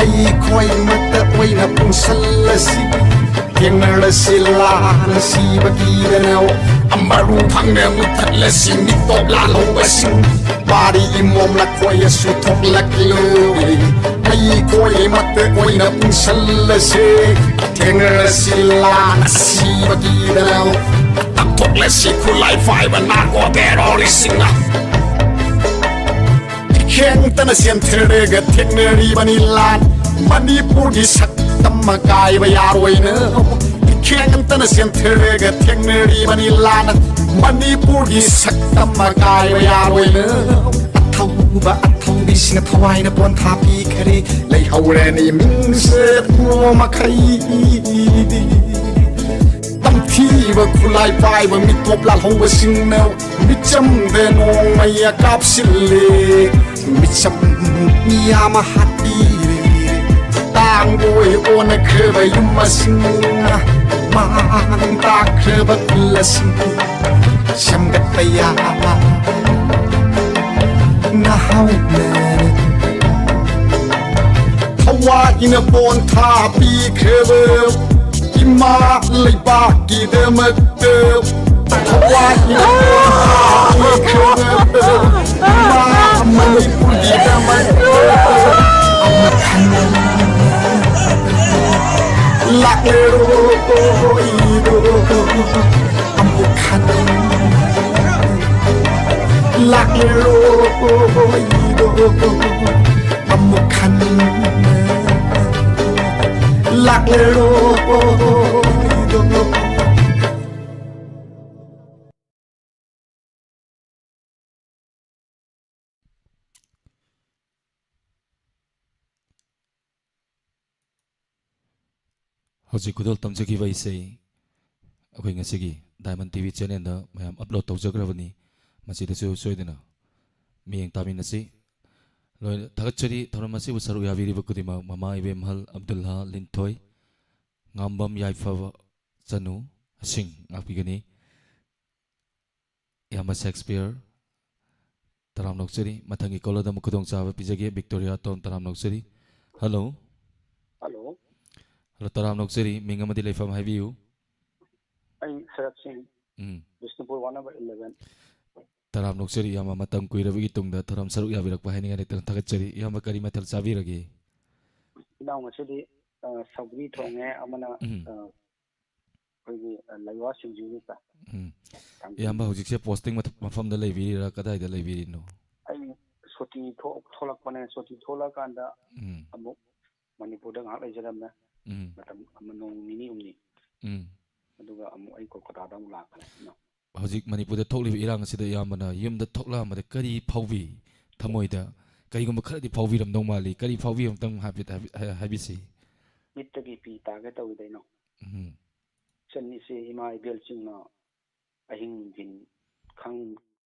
ꯑꯩꯈꯣꯏ ꯃꯠꯇ ꯑꯣꯏꯅ ꯄꯨꯡꯁꯜꯂꯁꯤ ꯊꯦꯡꯅꯔꯁꯤ ꯂꯥꯟꯅ ꯁꯤꯕꯒꯤꯗꯅ ꯑꯃꯔꯨ ꯐꯪꯅ ꯃꯨꯊꯠꯂꯁꯤ ꯃꯤꯇꯣꯞ ꯂꯥꯜꯍꯧꯕꯁꯤꯡ ꯄꯥꯔꯤ ꯏꯃꯣꯝ ꯅꯈꯣꯏꯁꯨ ꯊꯣꯛꯂꯛꯂꯨ ꯑꯩꯈꯣꯏ ꯃꯠꯇ ꯑꯣꯏꯅ ꯄꯨꯡꯁꯜꯂꯁꯤ ꯊꯦꯡꯅꯔꯁꯤ ꯂꯥꯟꯅ ꯁꯤꯕꯒꯤꯗꯅ ꯇꯥꯛꯊꯣꯛꯂꯁꯤ ꯈꯨꯠꯂꯥꯏ ꯄꯥꯏꯕ ꯅꯥꯔꯀꯣ ꯇꯦꯔꯣꯔꯤꯁꯁꯤꯡꯅ ꯏꯈꯦꯡꯇꯅ ꯆꯦꯟꯊꯔꯒ ꯊꯦꯡꯅꯔꯤꯕꯅꯤ ꯂꯥꯟ ꯃꯅꯤꯄꯨꯔꯒꯤ ꯁꯛꯇꯝ ꯑꯀꯥꯏꯕ ꯌꯥꯔꯣꯏꯅ ꯏꯈꯦꯡꯇꯅ ꯆꯦꯟꯊꯔꯒ ꯊꯦꯡꯅꯔꯤꯕꯅꯤ ꯂꯥꯟ ꯃꯅꯤꯄꯨꯔꯒꯤ ꯁꯛꯇꯝ ꯑꯀꯥꯏꯕ ꯌꯥꯔꯣꯏꯅ ꯑꯊꯧꯕ ꯑꯊꯧꯕꯤꯁꯤꯡꯅ ꯊꯋꯥꯏꯅ ꯄꯣꯟꯊꯥ ꯄꯤꯈꯔꯦ ꯂꯩꯍꯧꯔꯅꯤ ꯃꯤꯡꯁꯦ ꯃꯈꯩ ꯇꯝꯊꯤ ꯈꯨꯠꯂꯥꯏ ꯄꯥꯏꯕ ꯃꯤꯇꯣꯞ ꯂꯥꯜꯍꯧꯕꯁꯤꯡꯅ ꯃꯤꯆꯝꯗ ꯅꯣꯡꯃꯩ ꯀꯥꯞꯁꯤꯜꯂꯦ꯫ ꯃꯤꯆꯝ ꯃꯤ ꯑꯃ ꯍꯥꯠꯄꯤꯔꯦ꯫ ꯇꯥꯡꯕ ꯑꯣꯏ ꯑꯣꯟꯅꯈ꯭ꯔꯕ ꯌꯨꯝ ꯑꯁꯤꯡ, ꯃꯥꯡ ꯇꯥꯛꯈ꯭ꯔꯕ ꯈꯨꯜ ꯑꯁꯤꯡ ꯁꯦꯝꯒꯠꯄ ꯌꯥ ꯅꯍꯥꯎꯅ ꯊꯋꯥꯏꯅ ꯄꯣꯟ ꯊꯥꯕꯤꯈ꯭ꯔꯕ ꯏꯃꯥ ꯂꯩꯕꯥꯛꯀꯤꯗꯃꯛꯇ ꯊꯋꯥꯏꯅ ꯄꯣꯟ ꯊꯥꯕꯤꯈ꯭ꯔꯕ ꯏꯃꯥ ꯃꯅꯤꯄꯨꯔꯒꯤꯗꯃꯛꯇ ꯂꯥꯛꯂꯔꯣꯏꯗꯣ ꯑꯃꯨꯛ ꯍꯟꯅ ꯂꯥꯛꯂꯔꯣꯏꯗꯣ ꯑꯃꯨꯛ ꯍꯟꯅ ꯂꯥꯛꯂꯔꯣꯏꯗꯣ꯫ ꯍꯧꯖꯤꯛ ꯈꯨꯗꯣꯜ ꯇꯝꯖꯈꯤꯕ ꯏꯁꯩ ꯑꯩꯈꯣꯏ ꯉꯁꯤꯒꯤ Diamond T V channelꯗ ꯃꯌꯥꯝ upload ꯇꯧꯖꯈ꯭ꯔꯕꯅꯤ꯫ ꯃꯁꯤꯗꯁꯨ ꯁꯣꯏꯗꯅ ꯃꯤꯠꯌꯦꯡ ꯇꯥꯃꯤꯟꯅꯁꯤ꯫ ꯂꯣꯏꯅ ꯊꯥꯒꯠꯆꯔꯤ ꯊꯧꯔꯝ ꯑꯁꯤꯕꯨ ꯁꯔꯨꯛ ꯌꯥꯕꯤꯔꯤꯕ ꯈꯨꯗꯤꯡꯃꯛ꯫ ꯃꯃꯥ ꯏꯕꯦꯝꯍꯜ ꯑꯕꯗꯨꯜꯂꯥ ꯂꯤꯟꯊꯣꯏ, ꯉꯥꯝꯕꯝ ꯌꯥꯏꯐꯕ ꯆꯅꯨ, ꯑꯁꯤꯡ ꯉꯥꯛꯄꯤꯒꯅꯤ꯫ ꯏꯌꯥꯝꯕ ꯁꯦꯛꯁꯄꯤꯌꯔ, ꯇꯔꯥꯝꯅ ꯑꯣꯛꯆꯔꯤ꯫ ꯃꯊꯪꯒꯤ caller-ꯗ ꯑꯃꯨꯛ ꯈꯨꯗꯣꯡꯆꯥꯕ ꯄꯤꯖꯒꯦ꯫ ꯕꯤꯛꯇꯣꯔꯤꯌꯥ ꯇꯣꯝ, ꯇꯔꯥꯝꯅ ꯑꯣꯛꯆꯔꯤ꯫ Hello꯫ Hello꯫ Hello, ꯇꯔꯥꯝꯅ ꯑꯣꯛꯆꯔꯤ꯫ ꯃꯤꯡ ꯑꯃꯗꯤ ꯂꯩꯐꯝ ꯍꯥꯏꯕꯤꯌꯨ꯫ ꯑꯩ ꯁꯔꯠ ꯁꯤꯡ, ꯎꯝ꯫ Bishnupur one number eleven꯫ ꯇꯔꯥꯝꯅ ꯑꯣꯛꯆꯔꯤ ꯏꯌꯥꯝꯕ, ꯃꯇꯝ ꯀꯨꯏꯔꯕꯒꯤ ꯇꯨꯡꯗ ꯊꯧꯔꯝ ꯁꯔꯨꯛ ꯌꯥꯕꯤꯔꯛꯄ ꯍꯥꯏꯅꯤꯡꯉꯥꯏ ꯂꯩꯇꯅ ꯊꯥꯒꯠꯆꯔꯤ꯫ ꯏꯌꯥꯝꯕ ꯀꯔꯤ ꯃꯊꯦꯜ ꯆꯥꯕꯤꯔꯒꯦ? ꯏꯅꯥꯎ ꯉꯁꯤꯗꯤ, ꯑ, ꯁꯧꯒ꯭ꯔꯤ ꯊꯣꯡꯉꯦ, ꯑꯃꯅ, ꯎꯝ꯫ ꯑ, ꯑꯩꯈꯣꯏꯒꯤ, ꯑ, ꯂꯩꯋꯥ ꯁꯤꯡꯖꯨꯗꯨ ꯆꯥꯏ꯫ ꯎꯝ꯫ ꯊꯥꯡꯖꯤꯡ꯫ ꯏꯌꯥꯝꯕ ꯍꯧꯖꯤꯛꯁꯦ posting ꯃꯊ-, ꯃꯐꯝꯗ ꯂꯩꯕꯤꯔꯤꯔꯥ, ꯀꯗꯥꯏꯗ ꯂꯩꯕꯤꯔꯤꯅꯣ? ꯑꯩ ꯁꯨꯇꯤ ꯊꯣꯛ-, ꯊꯣꯛꯂꯛꯄꯅꯦ꯫ ꯁꯨꯇꯤ ꯊꯣꯛꯂꯛꯑꯀꯥꯟꯗ ꯎꯝ꯫ ꯑꯃꯨꯛ ꯃꯅꯤꯄꯨꯔꯗ ꯉꯥꯏꯍꯥꯛ ꯂꯩꯖꯔꯝꯃꯦ꯫ ꯎꯝ꯫ ꯃꯇꯝ ꯑꯃ, ꯅꯣꯡ ꯅꯤꯅꯤ ꯍꯨꯝꯅꯤ꯫ ꯎꯝ꯫ ꯑꯗꯨꯒ ꯑꯃꯨꯛ ꯑꯩ ꯀꯣꯜꯀꯇꯥꯗ ꯑꯃꯨꯛ ꯂꯥꯛꯈ꯭ꯔꯦ꯫ ꯍꯧꯖꯤꯛ ꯃꯅꯤꯄꯨꯔꯗ ꯊꯣꯛꯂꯤꯕ ꯏꯔꯥꯡ ꯑꯁꯤꯗ ꯏꯌꯥꯝꯕꯅ ꯌꯨꯝꯗ ꯊꯣꯛꯂꯛꯑꯝꯕꯗ ꯀꯔꯤ ꯐꯥꯎꯕꯤ? ꯊꯃꯣꯏꯗ ꯀꯔꯤꯒꯨꯝꯕ ꯈꯔꯗꯤ ꯐꯥꯎꯕꯤꯔꯝꯗꯧ ꯃꯥꯜꯂꯤ꯫ ꯀꯔꯤ ꯐꯥꯎꯕꯤ ꯑꯝꯇꯪ ꯍꯥꯏꯐꯦꯠ ꯍꯥꯏꯕꯤ-, ꯍꯥꯏ-, ꯍꯥꯏꯕꯤꯁꯤ꯫ ꯃꯤꯠꯇꯒꯤ ꯄꯤ ꯇꯥꯒꯦ ꯇꯧꯋꯤꯗ ꯏꯅꯥꯎ꯫ ꯎꯝ꯫ ꯏꯆꯟ ꯏꯆꯦ ꯏꯃꯥ ꯏꯕꯦꯜꯁꯤꯡꯅ ꯑꯍꯤꯡ ꯅꯨꯡꯊꯤꯟ ꯈꯪ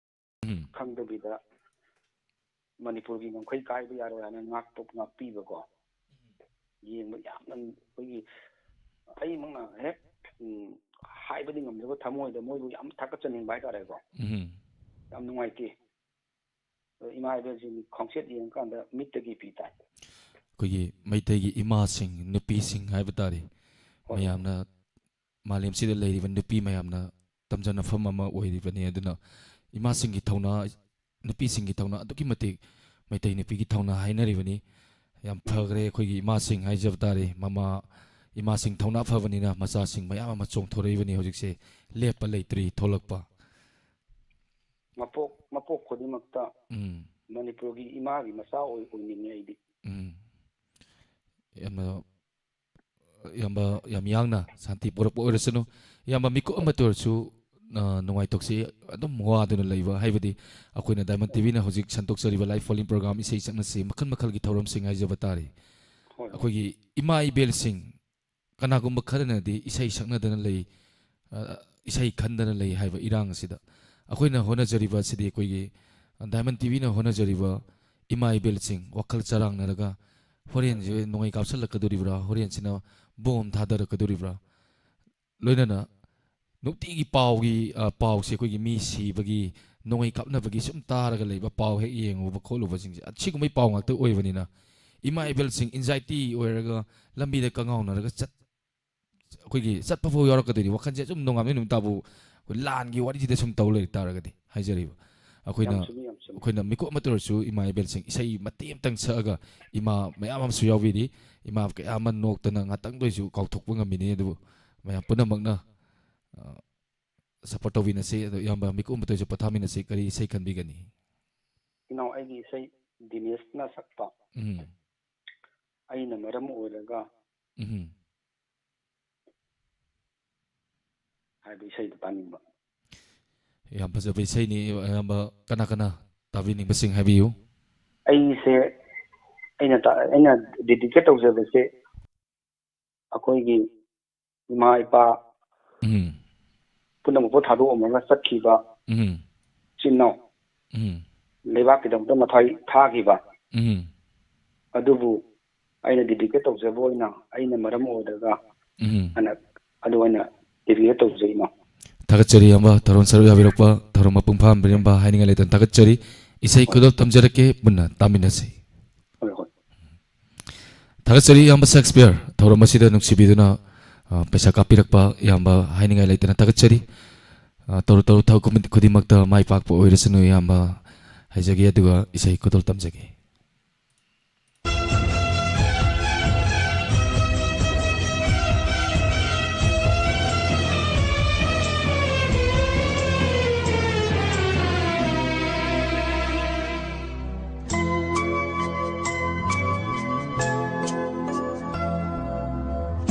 ꯎꯝ ꯈꯪꯗꯕꯤꯗ ꯃꯅꯤꯄꯨꯔꯒꯤ ꯉꯝꯈꯩ ꯀꯥꯏꯕ ꯌꯥꯔꯣꯏ ꯍꯥꯏꯅ ꯉꯥꯛꯄ ꯉꯥꯛꯄꯤꯕꯀꯣ, ꯌꯦꯡꯕ ꯌꯥꯝꯅ ꯑꯩꯈꯣꯏꯒꯤ ꯑꯩꯃꯛꯅ ꯍꯦꯛ ꯎꯝ, ꯍꯥꯏꯕꯗꯤ ꯉꯝꯖꯕ ꯊꯃꯣꯏꯗ ꯃꯣꯏꯕꯨ ꯌꯥꯝ ꯊꯥꯒꯠꯆꯅꯤꯡꯕ ꯍꯥꯏꯇꯥꯔꯦꯀꯣ꯫ ꯎꯝ ꯌꯥꯝ ꯅꯨꯡꯉꯥꯏꯇꯦ꯫ ꯑꯗꯣ ꯏꯃꯥ ꯏꯕꯦꯜꯁꯤꯡ ꯈꯣꯡꯆꯦꯠ ꯌꯦꯡꯉꯀꯥꯟꯗ ꯃꯤꯠꯇꯒꯤ ꯄꯤ ꯇꯥꯏ꯫ ꯑꯩꯈꯣꯏꯒꯤ ꯃꯩꯇꯩꯒꯤ ꯏꯃꯥꯁꯤꯡ, ꯅꯨꯄꯤꯁꯤꯡ ꯍꯥꯏꯕ ꯇꯥꯔꯦ, ꯍꯣꯏ꯫ ꯃꯌꯥꯝꯅ ꯃꯥꯂꯦꯝꯁꯤꯗ ꯂꯩꯔꯤꯕ ꯅꯨꯄꯤ ꯃꯌꯥꯝꯅ ꯇꯝꯖꯅꯐꯝ ꯑꯃ ꯑꯣꯏꯔꯤꯕꯅꯤ꯫ ꯑꯗꯨꯅ ꯏꯃꯥꯁꯤꯡꯒꯤ ꯊꯧꯅꯥ, ꯅꯨꯄꯤꯁꯤꯡꯒꯤ ꯊꯧꯅꯥ ꯑꯗꯨꯛꯀꯤ ꯃꯇꯤꯛ ꯃꯩꯇꯩ ꯅꯨꯄꯤꯒꯤ ꯊꯧꯅꯥ ꯍꯥꯏꯅꯔꯤꯕꯅꯤ꯫ ꯌꯥꯝ ꯐꯈ꯭ꯔꯦ ꯑꯩꯈꯣꯏꯒꯤ ꯏꯃꯥꯁꯤꯡ ꯍꯥꯏꯖꯕ ꯇꯥꯔꯦ꯫ ꯃꯃꯥ ꯏꯃꯥꯁꯤꯡ ꯊꯧꯅꯥ ꯐꯕꯅꯤꯅ ꯃꯆꯥꯁꯤꯡ ꯃꯌꯥꯝ ꯑꯃ ꯆꯣꯡꯊꯣꯔꯛꯏꯕꯅꯤ ꯍꯧꯖꯤꯛꯁꯦ, ꯂꯦꯞꯄ ꯂꯩꯇ꯭ꯔꯤ ꯊꯣꯛꯂꯛꯄ꯫ ꯃꯄꯣꯛ ꯃꯄꯣꯛ ꯈꯨꯗꯤꯡꯃꯛꯇ ꯎꯝ ꯃꯅꯤꯄꯨꯔꯒꯤ ꯏꯃꯥꯒꯤ ꯃꯆꯥ ꯑꯣꯏ ꯑꯣꯏꯅꯤꯡꯉꯤ ꯑꯩꯗꯤ꯫ ꯎꯝ ꯌꯥꯝꯅ ꯏꯌꯥꯝꯕ ꯌꯥꯝ ꯌꯥꯡꯅ ꯁꯥꯟꯇꯤ ꯄꯨꯔꯛꯄ ꯑꯣꯏꯔꯁꯅꯨ꯫ ꯏꯌꯥꯝꯕ ꯃꯤꯀꯨꯞ ꯑꯃꯠꯇ ꯑꯣꯏꯔꯁꯨ ꯑ, ꯅꯨꯡꯉꯥꯏꯊꯣꯛꯁꯤ꯫ ꯑꯗꯨꯝ ꯋꯥꯗꯨꯅ ꯂꯩꯕ ꯍꯥꯏꯕꯗꯤ ꯑꯩꯈꯣꯏꯅ ꯗꯥꯏꯃꯟ ꯇꯤꯚꯤꯅ ꯍꯧꯖꯤꯛ ꯁꯟꯗꯣꯛꯆꯔꯤꯕ live phone-in program ꯏꯁꯩ ꯁꯛꯅꯁꯤ ꯃꯈꯜ ꯃꯈꯜꯒꯤ ꯊꯧꯔꯝꯁꯤꯡ ꯍꯥꯏꯖꯕ ꯇꯥꯔꯦ꯫ ꯍꯣꯏ꯫ ꯑꯩꯈꯣꯏꯒꯤ ꯏꯃꯥ ꯏꯕꯦꯜꯁꯤꯡ ꯀꯅꯥꯒꯨꯝꯕ ꯈꯔꯅꯗꯤ ꯏꯁꯩ ꯁꯛꯅꯗꯅ ꯂꯩ, ꯑ, ꯏꯁꯩ ꯈꯟꯗꯅ ꯂꯩ ꯍꯥꯏꯕ ꯏꯔꯥꯡ ꯑꯁꯤꯗ ꯑꯩꯈꯣꯏꯅ ꯍꯣꯠꯅꯖꯔꯤꯕ ꯑꯁꯤꯗꯤ ꯑꯩꯈꯣꯏꯒꯤ ꯗꯥꯏꯃꯟ ꯇꯤꯚꯤꯅ ꯍꯣꯠꯅꯖꯔꯤꯕ ꯏꯃꯥ ꯏꯕꯦꯜꯁꯤꯡ ꯋꯥꯈꯜ ꯆꯔꯥꯡꯅꯔꯒ ꯍꯣꯔꯦꯟꯁꯦ ꯅꯣꯡꯃꯩ ꯀꯥꯞꯁꯤꯜꯂꯛꯀꯗꯣꯔꯤꯕ꯭ꯔꯥ, ꯍꯣꯔꯦꯟꯁꯤꯅ ꯕꯣꯝ ꯊꯥꯗꯔꯛꯀꯗꯣꯔꯤꯕ꯭ꯔꯥ, ꯂꯣꯏꯅꯅ ꯅꯨꯡꯇꯤꯒꯤ ꯄꯥꯎꯒꯤ, ꯑ, ꯄꯥꯎꯁꯦ ꯑꯩꯈꯣꯏꯒꯤ ꯃꯤ ꯁꯤꯕꯒꯤ, ꯅꯣꯡꯃꯩ ꯀꯥꯞꯅꯕꯒꯤ ꯁꯨꯝ ꯇꯥꯔꯒ ꯂꯩꯕ, ꯄꯥꯎ ꯍꯦꯛ ꯌꯦꯡꯉꯨꯕ ꯈꯣꯠꯂꯨꯕꯁꯤꯡꯁꯦ ꯑꯁꯤꯒꯨꯝꯕꯩ ꯄꯥꯎ ꯉꯥꯛꯇ ꯑꯣꯏꯕꯅꯤꯅ ꯏꯃꯥ ꯏꯕꯦꯜꯁꯤꯡ anxiety ꯑꯣꯏꯔꯒ ꯂꯝꯕꯤꯗ ꯀꯉꯥꯎꯅꯔꯒ ꯆꯠ ꯑꯩꯈꯣꯏꯒꯤ ꯆꯠꯄ ꯐꯥꯎ ꯌꯥꯎꯔꯛꯀꯗꯣꯏꯅꯤ꯫ ꯋꯥꯈꯜꯁꯦ ꯁꯨꯝ ꯅꯣꯡꯉꯥꯟꯕ ꯅꯨꯃꯤꯠ ꯇꯥꯕꯨ ꯑꯩꯈꯣꯏ ꯂꯥꯟꯒꯤ ꯋꯥꯔꯤꯁꯤꯗ ꯁꯨꯝ ꯇꯧ ꯂꯩ ꯇꯥꯔꯒꯗꯤ ꯍꯥꯏꯖꯔꯤꯕ ꯑꯩꯈꯣꯏꯅ ꯌꯥꯝ ꯆꯨꯝꯃꯤ, ꯌꯥꯝ ꯆꯨꯝꯃꯤ꯫ ꯑꯩꯈꯣꯏꯅ ꯃꯤꯀꯨꯞ ꯑꯃꯇ ꯑꯣꯏꯔꯁꯨ ꯏꯃꯥ ꯏꯕꯦꯜꯁꯤꯡ ꯏꯁꯩ ꯃꯇꯦꯛ ꯑꯃꯇꯪ ꯁꯛꯑꯒ ꯏꯃꯥ ꯃꯌꯥꯝ ꯑꯃꯁꯨ ꯌꯥꯎꯕꯤꯔꯤ꯫ ꯏꯃꯥ ꯀꯌꯥ ꯑꯃ ꯅꯣꯛꯇꯅ ꯉꯥꯛꯇꯪꯗ ꯑꯣꯏꯁꯨ ꯀꯥꯎꯊꯣꯛꯄ ꯉꯝꯃꯤꯅꯤ꯫ ꯑꯗꯨꯕꯨ ꯃꯌꯥꯝ ꯄꯨꯝꯅꯃꯛꯅ, ꯑ, support ꯇꯧꯕꯤꯅꯁꯤ꯫ ꯑꯗꯣ ꯏꯌꯥꯝꯕ ꯃꯤꯀꯨꯞ ꯑꯃꯇ ꯑꯣꯏꯔꯁꯨ ꯄꯣꯊꯥꯃꯤꯟꯅꯁꯤ꯫ ꯀꯔꯤ ꯏꯁꯩ ꯈꯟꯕꯤꯒꯅꯤ? ꯏꯅꯥꯎ ꯑꯩꯒꯤ ꯏꯁꯩ ꯗꯤꯅꯦꯁꯅ ꯁꯛꯄ ꯎꯝ ꯑꯩꯅ ꯃꯔꯝ ꯑꯣꯏꯔꯒ ꯎꯝ ꯍꯥꯏꯕ ꯏꯁꯩꯗꯣ ꯇꯥꯅꯤꯡꯕ꯫ ꯌꯥꯝ ꯐꯖꯕ ꯏꯁꯩꯅꯤ꯫ ꯑꯌꯥꯝꯕ ꯀꯅꯥ ꯀꯅꯥ ꯇꯥꯕꯤꯅꯤꯡꯕꯁꯤꯡ ꯍꯥꯏꯕꯤꯌꯨ꯫ ꯑꯩꯁꯦ ꯑꯩꯅ ꯇꯥ- ꯑꯩꯅ dedicate ꯇꯧꯖꯕꯁꯦ ꯑꯩꯈꯣꯏꯒꯤ ꯏꯃꯥ ꯏꯄꯥ ꯎꯝ꯫ ꯄꯨꯝꯅꯃꯛꯄꯨ ꯊꯥꯗꯣꯛꯑꯝꯃꯒ ꯆꯠꯈꯤꯕ ꯎꯝ꯫ ꯏꯆꯤꯟ ꯏꯅꯥꯎ ꯎꯝ꯫ ꯂꯩꯕꯥꯛꯀꯤꯗꯃꯛꯇ ꯃꯊ꯭ꯋꯥꯏ ꯊꯥꯈꯤꯕ ꯎꯝ꯫ ꯑꯗꯨꯕꯨ ꯑꯩꯅ dedicate ꯇꯧꯖꯕ ꯑꯣꯏꯅ ꯑꯩꯅ ꯃꯔꯝ ꯑꯣꯏꯔꯒ ꯎꯝ꯫ ꯑꯅ ꯑꯗꯨ ꯑꯣꯏꯅ dedicate ꯇꯧꯖꯩ, ꯏꯃꯥ꯫ ꯊꯥꯒꯠꯆꯔꯤ, ꯏꯌꯥꯝꯕ, ꯊꯧꯔꯝ ꯁꯔꯨꯛ ꯌꯥꯕꯤꯔꯛꯄ, ꯊꯧꯔꯝ ꯃꯄꯨꯡ ꯐꯥꯍꯟꯕꯤꯔꯝꯕ ꯍꯥꯏꯅꯤꯡꯉꯥꯏ ꯂꯩꯇꯅ ꯊꯥꯒꯠꯆꯔꯤ꯫ ꯏꯁꯩ ꯈꯨꯗꯣꯜ ꯇꯝꯖꯔꯛꯀꯦ, ꯄꯨꯟꯅ ꯇꯥꯃꯤꯟꯅꯁꯤ꯫ ꯍꯣꯏ, ꯍꯣꯏ꯫ ꯊꯥꯒꯠꯆꯔꯤ, ꯏꯌꯥꯝꯕ ꯁꯦꯛꯁꯄꯤꯌꯔ, ꯊꯧꯔꯝ ꯑꯁꯤꯗ ꯅꯨꯡꯁꯤꯕꯤꯗꯨꯅ, ꯑ, ꯄꯩꯁꯥ ꯀꯥꯞꯄꯤꯔꯛꯄ ꯏꯌꯥꯝꯕ ꯍꯥꯏꯅꯤꯡꯉꯥꯏ ꯂꯩꯇꯅ ꯊꯥꯒꯠꯆꯔꯤ꯫ ꯑ, ꯇꯧꯔꯨ ꯇꯧꯔꯨ ꯊꯕꯛ ꯈꯨꯗꯤꯡꯃꯛꯇ ꯃꯥꯏ ꯄꯥꯛꯄ ꯑꯣꯏꯔꯁꯅꯨ, ꯏꯌꯥꯝꯕ ꯍꯥꯏꯖꯒꯦ, ꯑꯗꯨꯒ ꯏꯁꯩ ꯈꯨꯗꯣꯜ ꯇꯝꯖꯒꯦ꯫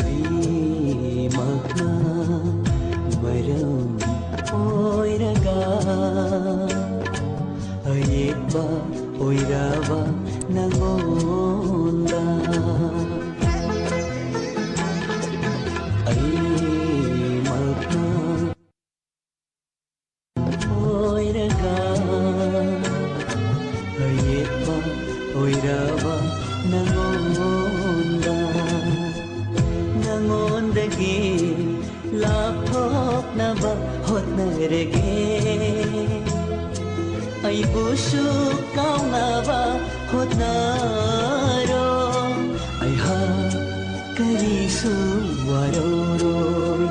ꯑꯩꯃꯛꯅ ꯃꯔꯝ ꯑꯣꯏꯔꯒ ꯑꯌꯦꯠꯄ ꯑꯣꯏꯔꯕ ꯅꯉꯣꯟꯗ ꯑꯩꯃꯛꯅ ꯑꯣꯏꯔꯒ ꯑꯌꯦꯠꯄ ꯑꯣꯏꯔꯕ ꯅꯉꯣꯟꯗ ꯅꯉꯣꯟꯗꯒꯤ ꯂꯥꯞꯊꯣꯛꯅꯕ ꯍꯣꯠꯅꯔꯒꯦ꯫ ꯑꯩꯕꯨꯁꯨ ꯀꯥꯎꯅꯕ ꯍꯣꯠꯅꯔꯣ꯫ ꯑꯩꯍꯥꯛ ꯀꯔꯤꯁꯨ ꯋꯥꯔꯧꯔꯣꯏ꯫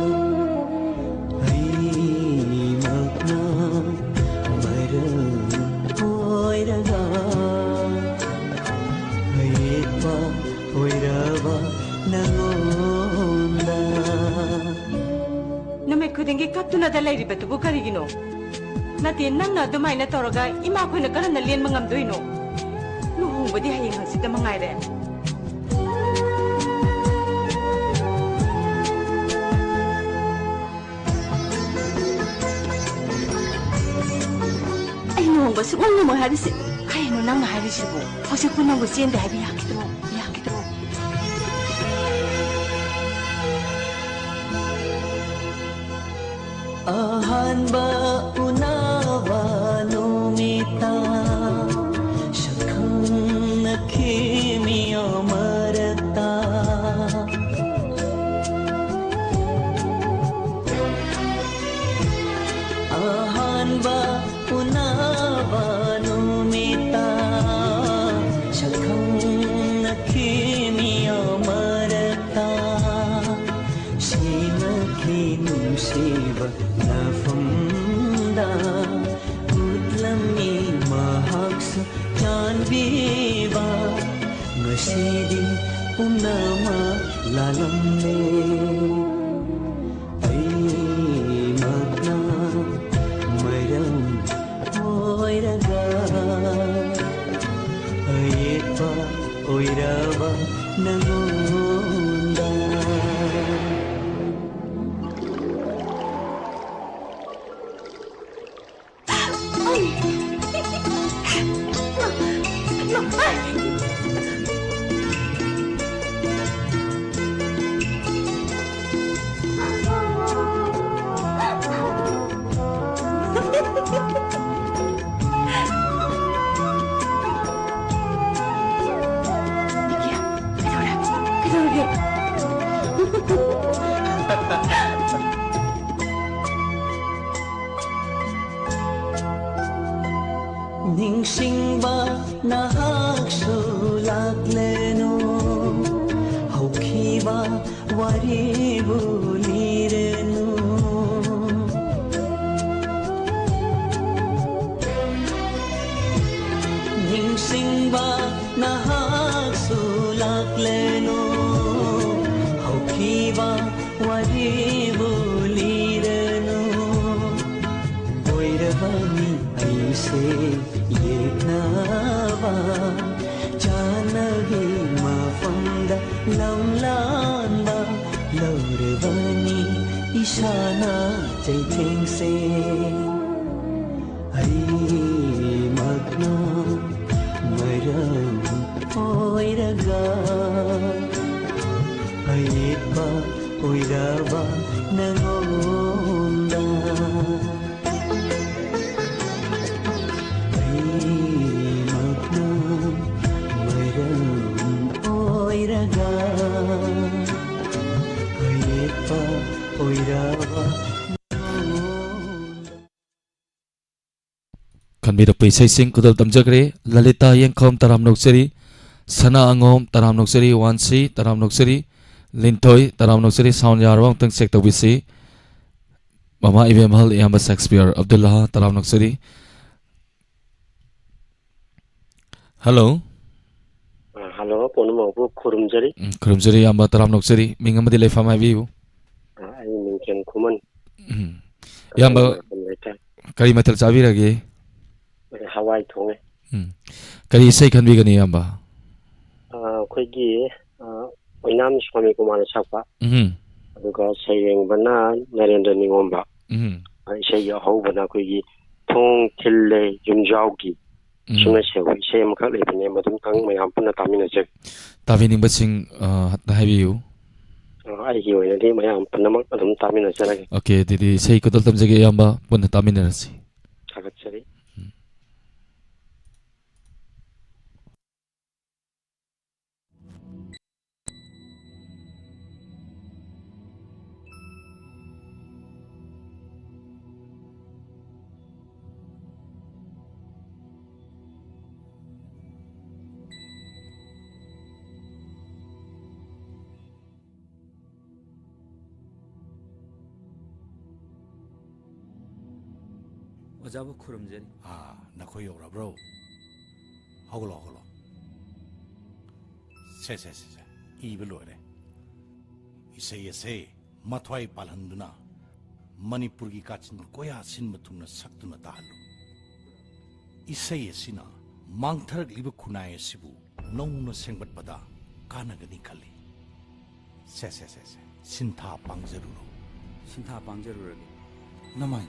ꯑꯩꯃꯛꯅ ꯃꯔꯝ ꯑꯣꯏꯔꯒ ꯑꯌꯦꯠꯄ ꯑꯣꯏꯔꯕ ꯅꯉꯣꯟꯗ꯫ ꯅꯨꯃꯤꯠ ꯈꯨꯗꯤꯡꯒꯤ ꯀꯞꯇꯨꯅꯗ ꯂꯩꯔꯤꯕꯗꯨꯕꯨ ꯀꯔꯤꯒꯤꯅꯣ? ꯅꯠꯇꯦ, ꯅꯪꯅ ꯑꯗꯨꯃꯥꯏꯅ ꯇꯧꯔꯒ ꯏꯃꯥꯈꯣꯏꯅ ꯀꯔꯝꯅ ꯂꯦꯟꯕ ꯉꯝꯗꯣꯏꯅꯣ? ꯂꯨꯍꯣꯡꯕꯗꯤ ꯍꯌꯦꯡ ꯍꯪꯆꯤꯠꯇ ꯃꯉꯥꯏꯔꯦ꯫ ꯑꯩ ꯂꯨꯍꯣꯡꯕ ꯁꯨꯛꯉꯝ ꯉꯝꯃꯣꯏ ꯍꯥꯏꯔꯤꯁꯦ꯫ ꯀꯩꯅꯣ ꯅꯪꯅ ꯍꯥꯏꯔꯤꯁꯤꯕꯨ? ꯍꯧꯖꯤꯛꯄꯨ ꯅꯪꯕꯨ ꯆꯦꯟꯗꯦ ꯍꯥꯏꯕ ꯌꯥꯈꯤꯗ꯭ꯔꯣ? ꯌꯥꯈꯤꯗ꯭ꯔꯣ? ꯑꯍꯥꯟꯕ ꯎꯅꯕ ꯅꯨꯃꯤꯠꯇ ꯁꯛꯈꯪꯅꯈꯤ ꯃꯤꯑꯣ ꯃꯔꯛꯇ꯫ ꯑꯍꯥꯟꯕ ꯎꯅꯕ ꯅꯨꯃꯤꯠꯇ ꯁꯛꯈꯪꯅꯈꯤ ꯃꯤꯑꯣ ꯃꯔꯛꯇ꯫ ꯁꯦꯡꯅꯈꯤ ꯅꯨꯡꯁꯤꯕ ꯅꯐꯝꯗ ꯎꯠꯂꯝꯃꯤ ꯃꯍꯥꯛꯁꯨ ꯆꯥꯟꯕꯤꯕ꯫ ꯉꯁꯤꯗꯤ ꯄꯨꯝꯅꯃꯛ ꯂꯥꯜꯂꯝꯂꯦ꯫ ꯑꯩꯃꯛꯅ ꯃꯔꯝ ꯑꯣꯏꯔꯒ ꯑꯌꯦꯠꯄ ꯑꯣꯏꯔꯕ ꯅꯉꯣꯟꯗ꯫ ꯅꯤꯡꯁꯤꯡꯕ ꯅꯍꯥꯛꯁꯨ ꯂꯥꯛꯂꯅꯨ, ꯍꯧꯈꯤꯕ ꯋꯥꯔꯤꯕꯨ ꯂꯤꯔꯅꯨ꯫ ꯅꯤꯡꯁꯤꯡꯕ ꯅꯍꯥꯛꯁꯨ ꯂꯥꯛꯂꯅꯨ, ꯍꯧꯈꯤꯕ ꯋꯥꯔꯤꯕꯨ ꯂꯤꯔꯅꯨ꯫ ꯑꯣꯏꯔꯕꯅꯤ ꯑꯩꯁꯦ ꯌꯦꯛꯅꯕ, ꯆꯥꯟꯅꯕꯤ ꯃꯐꯝꯗ ꯂꯝꯂꯥꯟꯕ ꯂꯧꯔꯕꯅꯤ ꯏꯁꯥꯅ ꯆꯩꯊꯦꯡꯁꯦ꯫ ꯑꯩꯃꯛꯅ ꯃꯔꯝ ꯑꯣꯏꯔꯒ ꯑꯌꯦꯠꯄ ꯑꯣꯏꯔꯕ ꯅꯉꯣꯟꯗ꯫ ꯈꯟꯕꯤꯔꯛꯄ ꯏꯁꯩꯁꯤꯡ ꯈꯨꯗꯣꯜ ꯇꯝꯖꯈ꯭ꯔꯦ꯫ ꯂꯂꯤꯇꯥ ꯌꯦꯡꯈꯣꯝ, ꯇꯔꯥꯝꯅ ꯑꯣꯛꯆꯔꯤ꯫ ꯁꯅꯥ ꯑꯉꯣꯝ, ꯇꯔꯥꯝꯅ ꯑꯣꯛꯆꯔꯤ꯫ ꯋꯥꯟꯁꯤ, ꯇꯔꯥꯝꯅ ꯑꯣꯛꯆꯔꯤ꯫ ꯂꯤꯟꯊꯣꯏ, ꯇꯔꯥꯝꯅ ꯑꯣꯛꯆꯔꯤ꯫ ꯁꯥꯎꯟ ꯌꯥꯔꯕ ꯑꯃꯨꯛꯇꯪ ꯆꯦꯛ ꯇꯧꯕꯤꯁꯤ꯫ ꯃꯃꯥ ꯏꯕꯦꯝꯍꯜ, ꯏꯌꯥꯝꯕ ꯁꯦꯛꯁꯄꯤꯌꯔ ꯑꯕꯗꯨꯜꯂꯥ, ꯇꯔꯥꯝꯅ ꯑꯣꯛꯆꯔꯤ꯫ ꯍꯜꯂꯣ꯫ ꯑ, ꯍꯜꯂꯣ, ꯄꯨꯝꯅꯃꯛꯄꯨ ꯈꯨꯔꯨꯝꯖꯔꯤ꯫ ꯎꯝ, ꯈꯨꯔꯨꯝꯖꯔꯤ ꯏꯌꯥꯝꯕ, ꯇꯔꯥꯝꯅ ꯑꯣꯛꯆꯔꯤ꯫ ꯃꯤꯡ ꯑꯃꯗꯤ ꯂꯩꯐꯝ ꯍꯥꯏꯕꯤꯌꯨ꯫ ꯑ, ꯑꯩ ꯃꯤꯡꯊꯦꯝ ꯈꯨꯃꯟ꯫ ꯎꯝ꯫ ꯏꯌꯥꯝꯕ, ꯑꯩ ꯂꯩꯐꯝ ꯂꯩꯀꯥꯏ꯫ ꯀꯔꯤ ꯃꯊꯦꯜ ꯆꯥꯕꯤꯔꯒꯦ? ꯑꯩ ꯍꯋꯥꯏ ꯊꯣꯡꯉꯦ꯫ ꯎꯝ꯫ ꯀꯔꯤ ꯏꯁꯩ ꯈꯟꯕꯤꯒꯅꯤ ꯏꯌꯥꯝꯕ? ꯑ, ꯑꯩꯈꯣꯏꯒꯤ, ꯑ, ꯑꯣꯏꯅꯥꯝ ꯁ꯭ꯋꯥꯃꯤ ꯀꯨꯃꯥꯔꯅ ꯁꯛꯄ꯫ ꯎꯝ꯫ ꯑꯗꯨꯒ ꯁꯩꯔꯦꯡꯕꯅ ꯅꯔꯦꯟꯗ꯭ꯔ ꯅꯤꯉꯣꯝꯕ꯫ ꯎꯝ꯫ ꯑ, ꯏꯁꯩꯒꯤ ꯑꯍꯧꯕꯅ ꯑꯩꯈꯣꯏꯒꯤ "ꯊꯣꯡ ꯊꯤꯜꯂꯦ ꯌꯨꯝꯖꯥꯎꯒꯤ", ꯎꯝ꯫ ꯁꯨꯡꯅ ꯁꯦꯡꯕ ꯏꯁꯩ ꯑꯃꯈꯛ ꯂꯩꯕꯅꯦ, ꯃꯗꯨꯝꯇꯪ ꯃꯌꯥꯝ ꯄꯨꯟꯅ ꯇꯥꯃꯤꯟꯅꯁꯦ꯫ ꯇꯥꯕꯤꯅꯤꯡꯕꯁꯤꯡ, ꯑ, ꯍꯥꯏꯕꯤꯌꯨ꯫ ꯑ, ꯑꯩꯒꯤ ꯑꯣꯏꯅꯗꯤ ꯃꯌꯥꯝ ꯄꯨꯝꯅꯃꯛ ꯑꯗꯨꯝ ꯇꯥꯃꯤꯟꯅꯖꯔꯒꯦ꯫ ꯑꯣꯀꯦ, ꯑꯗꯨꯗꯤ ꯏꯁꯩ ꯈꯨꯗꯣꯜ ꯇꯝꯖꯒꯦ ꯏꯌꯥꯝꯕ, ꯄꯨꯟꯅ ꯇꯥꯃꯤꯟꯅꯔꯁꯤ꯫ ꯊꯥꯒꯠꯆꯔꯤ꯫ ꯎꯝ꯫ ꯑꯣꯖꯥꯕꯨ ꯈꯨꯔꯨꯝꯖꯔꯤ꯫ ꯑꯥ, ꯅꯈꯣꯏ ꯌꯧꯔꯕ꯭ꯔꯣ? ꯍꯧꯒꯠꯂꯣ, ꯍꯧꯒꯠꯂꯣ꯫ ꯁꯦ, ꯁꯦ, ꯁꯦ, ꯁꯦ꯫ ꯏꯕ ꯂꯣꯏꯔꯦ꯫ ꯏꯁꯩ ꯑꯁꯦ ꯃꯊ꯭ꯋꯥꯏ ꯄꯥꯜꯍꯟꯗꯨꯅ ꯃꯅꯤꯄꯨꯔꯒꯤ ꯀꯥꯆꯤꯟ ꯀꯣꯌꯥ ꯁꯤꯟꯕ ꯊꯨꯡꯅ ꯁꯛꯇꯨꯅ ꯇꯥꯍꯜꯂꯨ꯫ ꯏꯁꯩ ꯑꯁꯤꯅ ꯃꯥꯡꯊꯔꯛꯂꯤꯕ ꯈꯨꯟꯅꯥꯏ ꯑꯁꯤꯕꯨ ꯅꯧꯅ ꯁꯦꯝꯒꯠꯄꯗ ꯀꯥꯟꯅꯒꯅꯤ ꯈꯜꯂꯤ꯫ ꯁꯦ, ꯁꯦ, ꯁꯦ, ꯁꯦ꯫ ꯁꯤꯟꯊꯥ ꯄꯥꯡꯖꯔꯨꯔꯣ꯫ ꯁꯤꯟꯊꯥ ꯄꯥꯡꯖꯔꯨꯔꯒꯦ꯫ ꯅꯃꯥꯏ꯫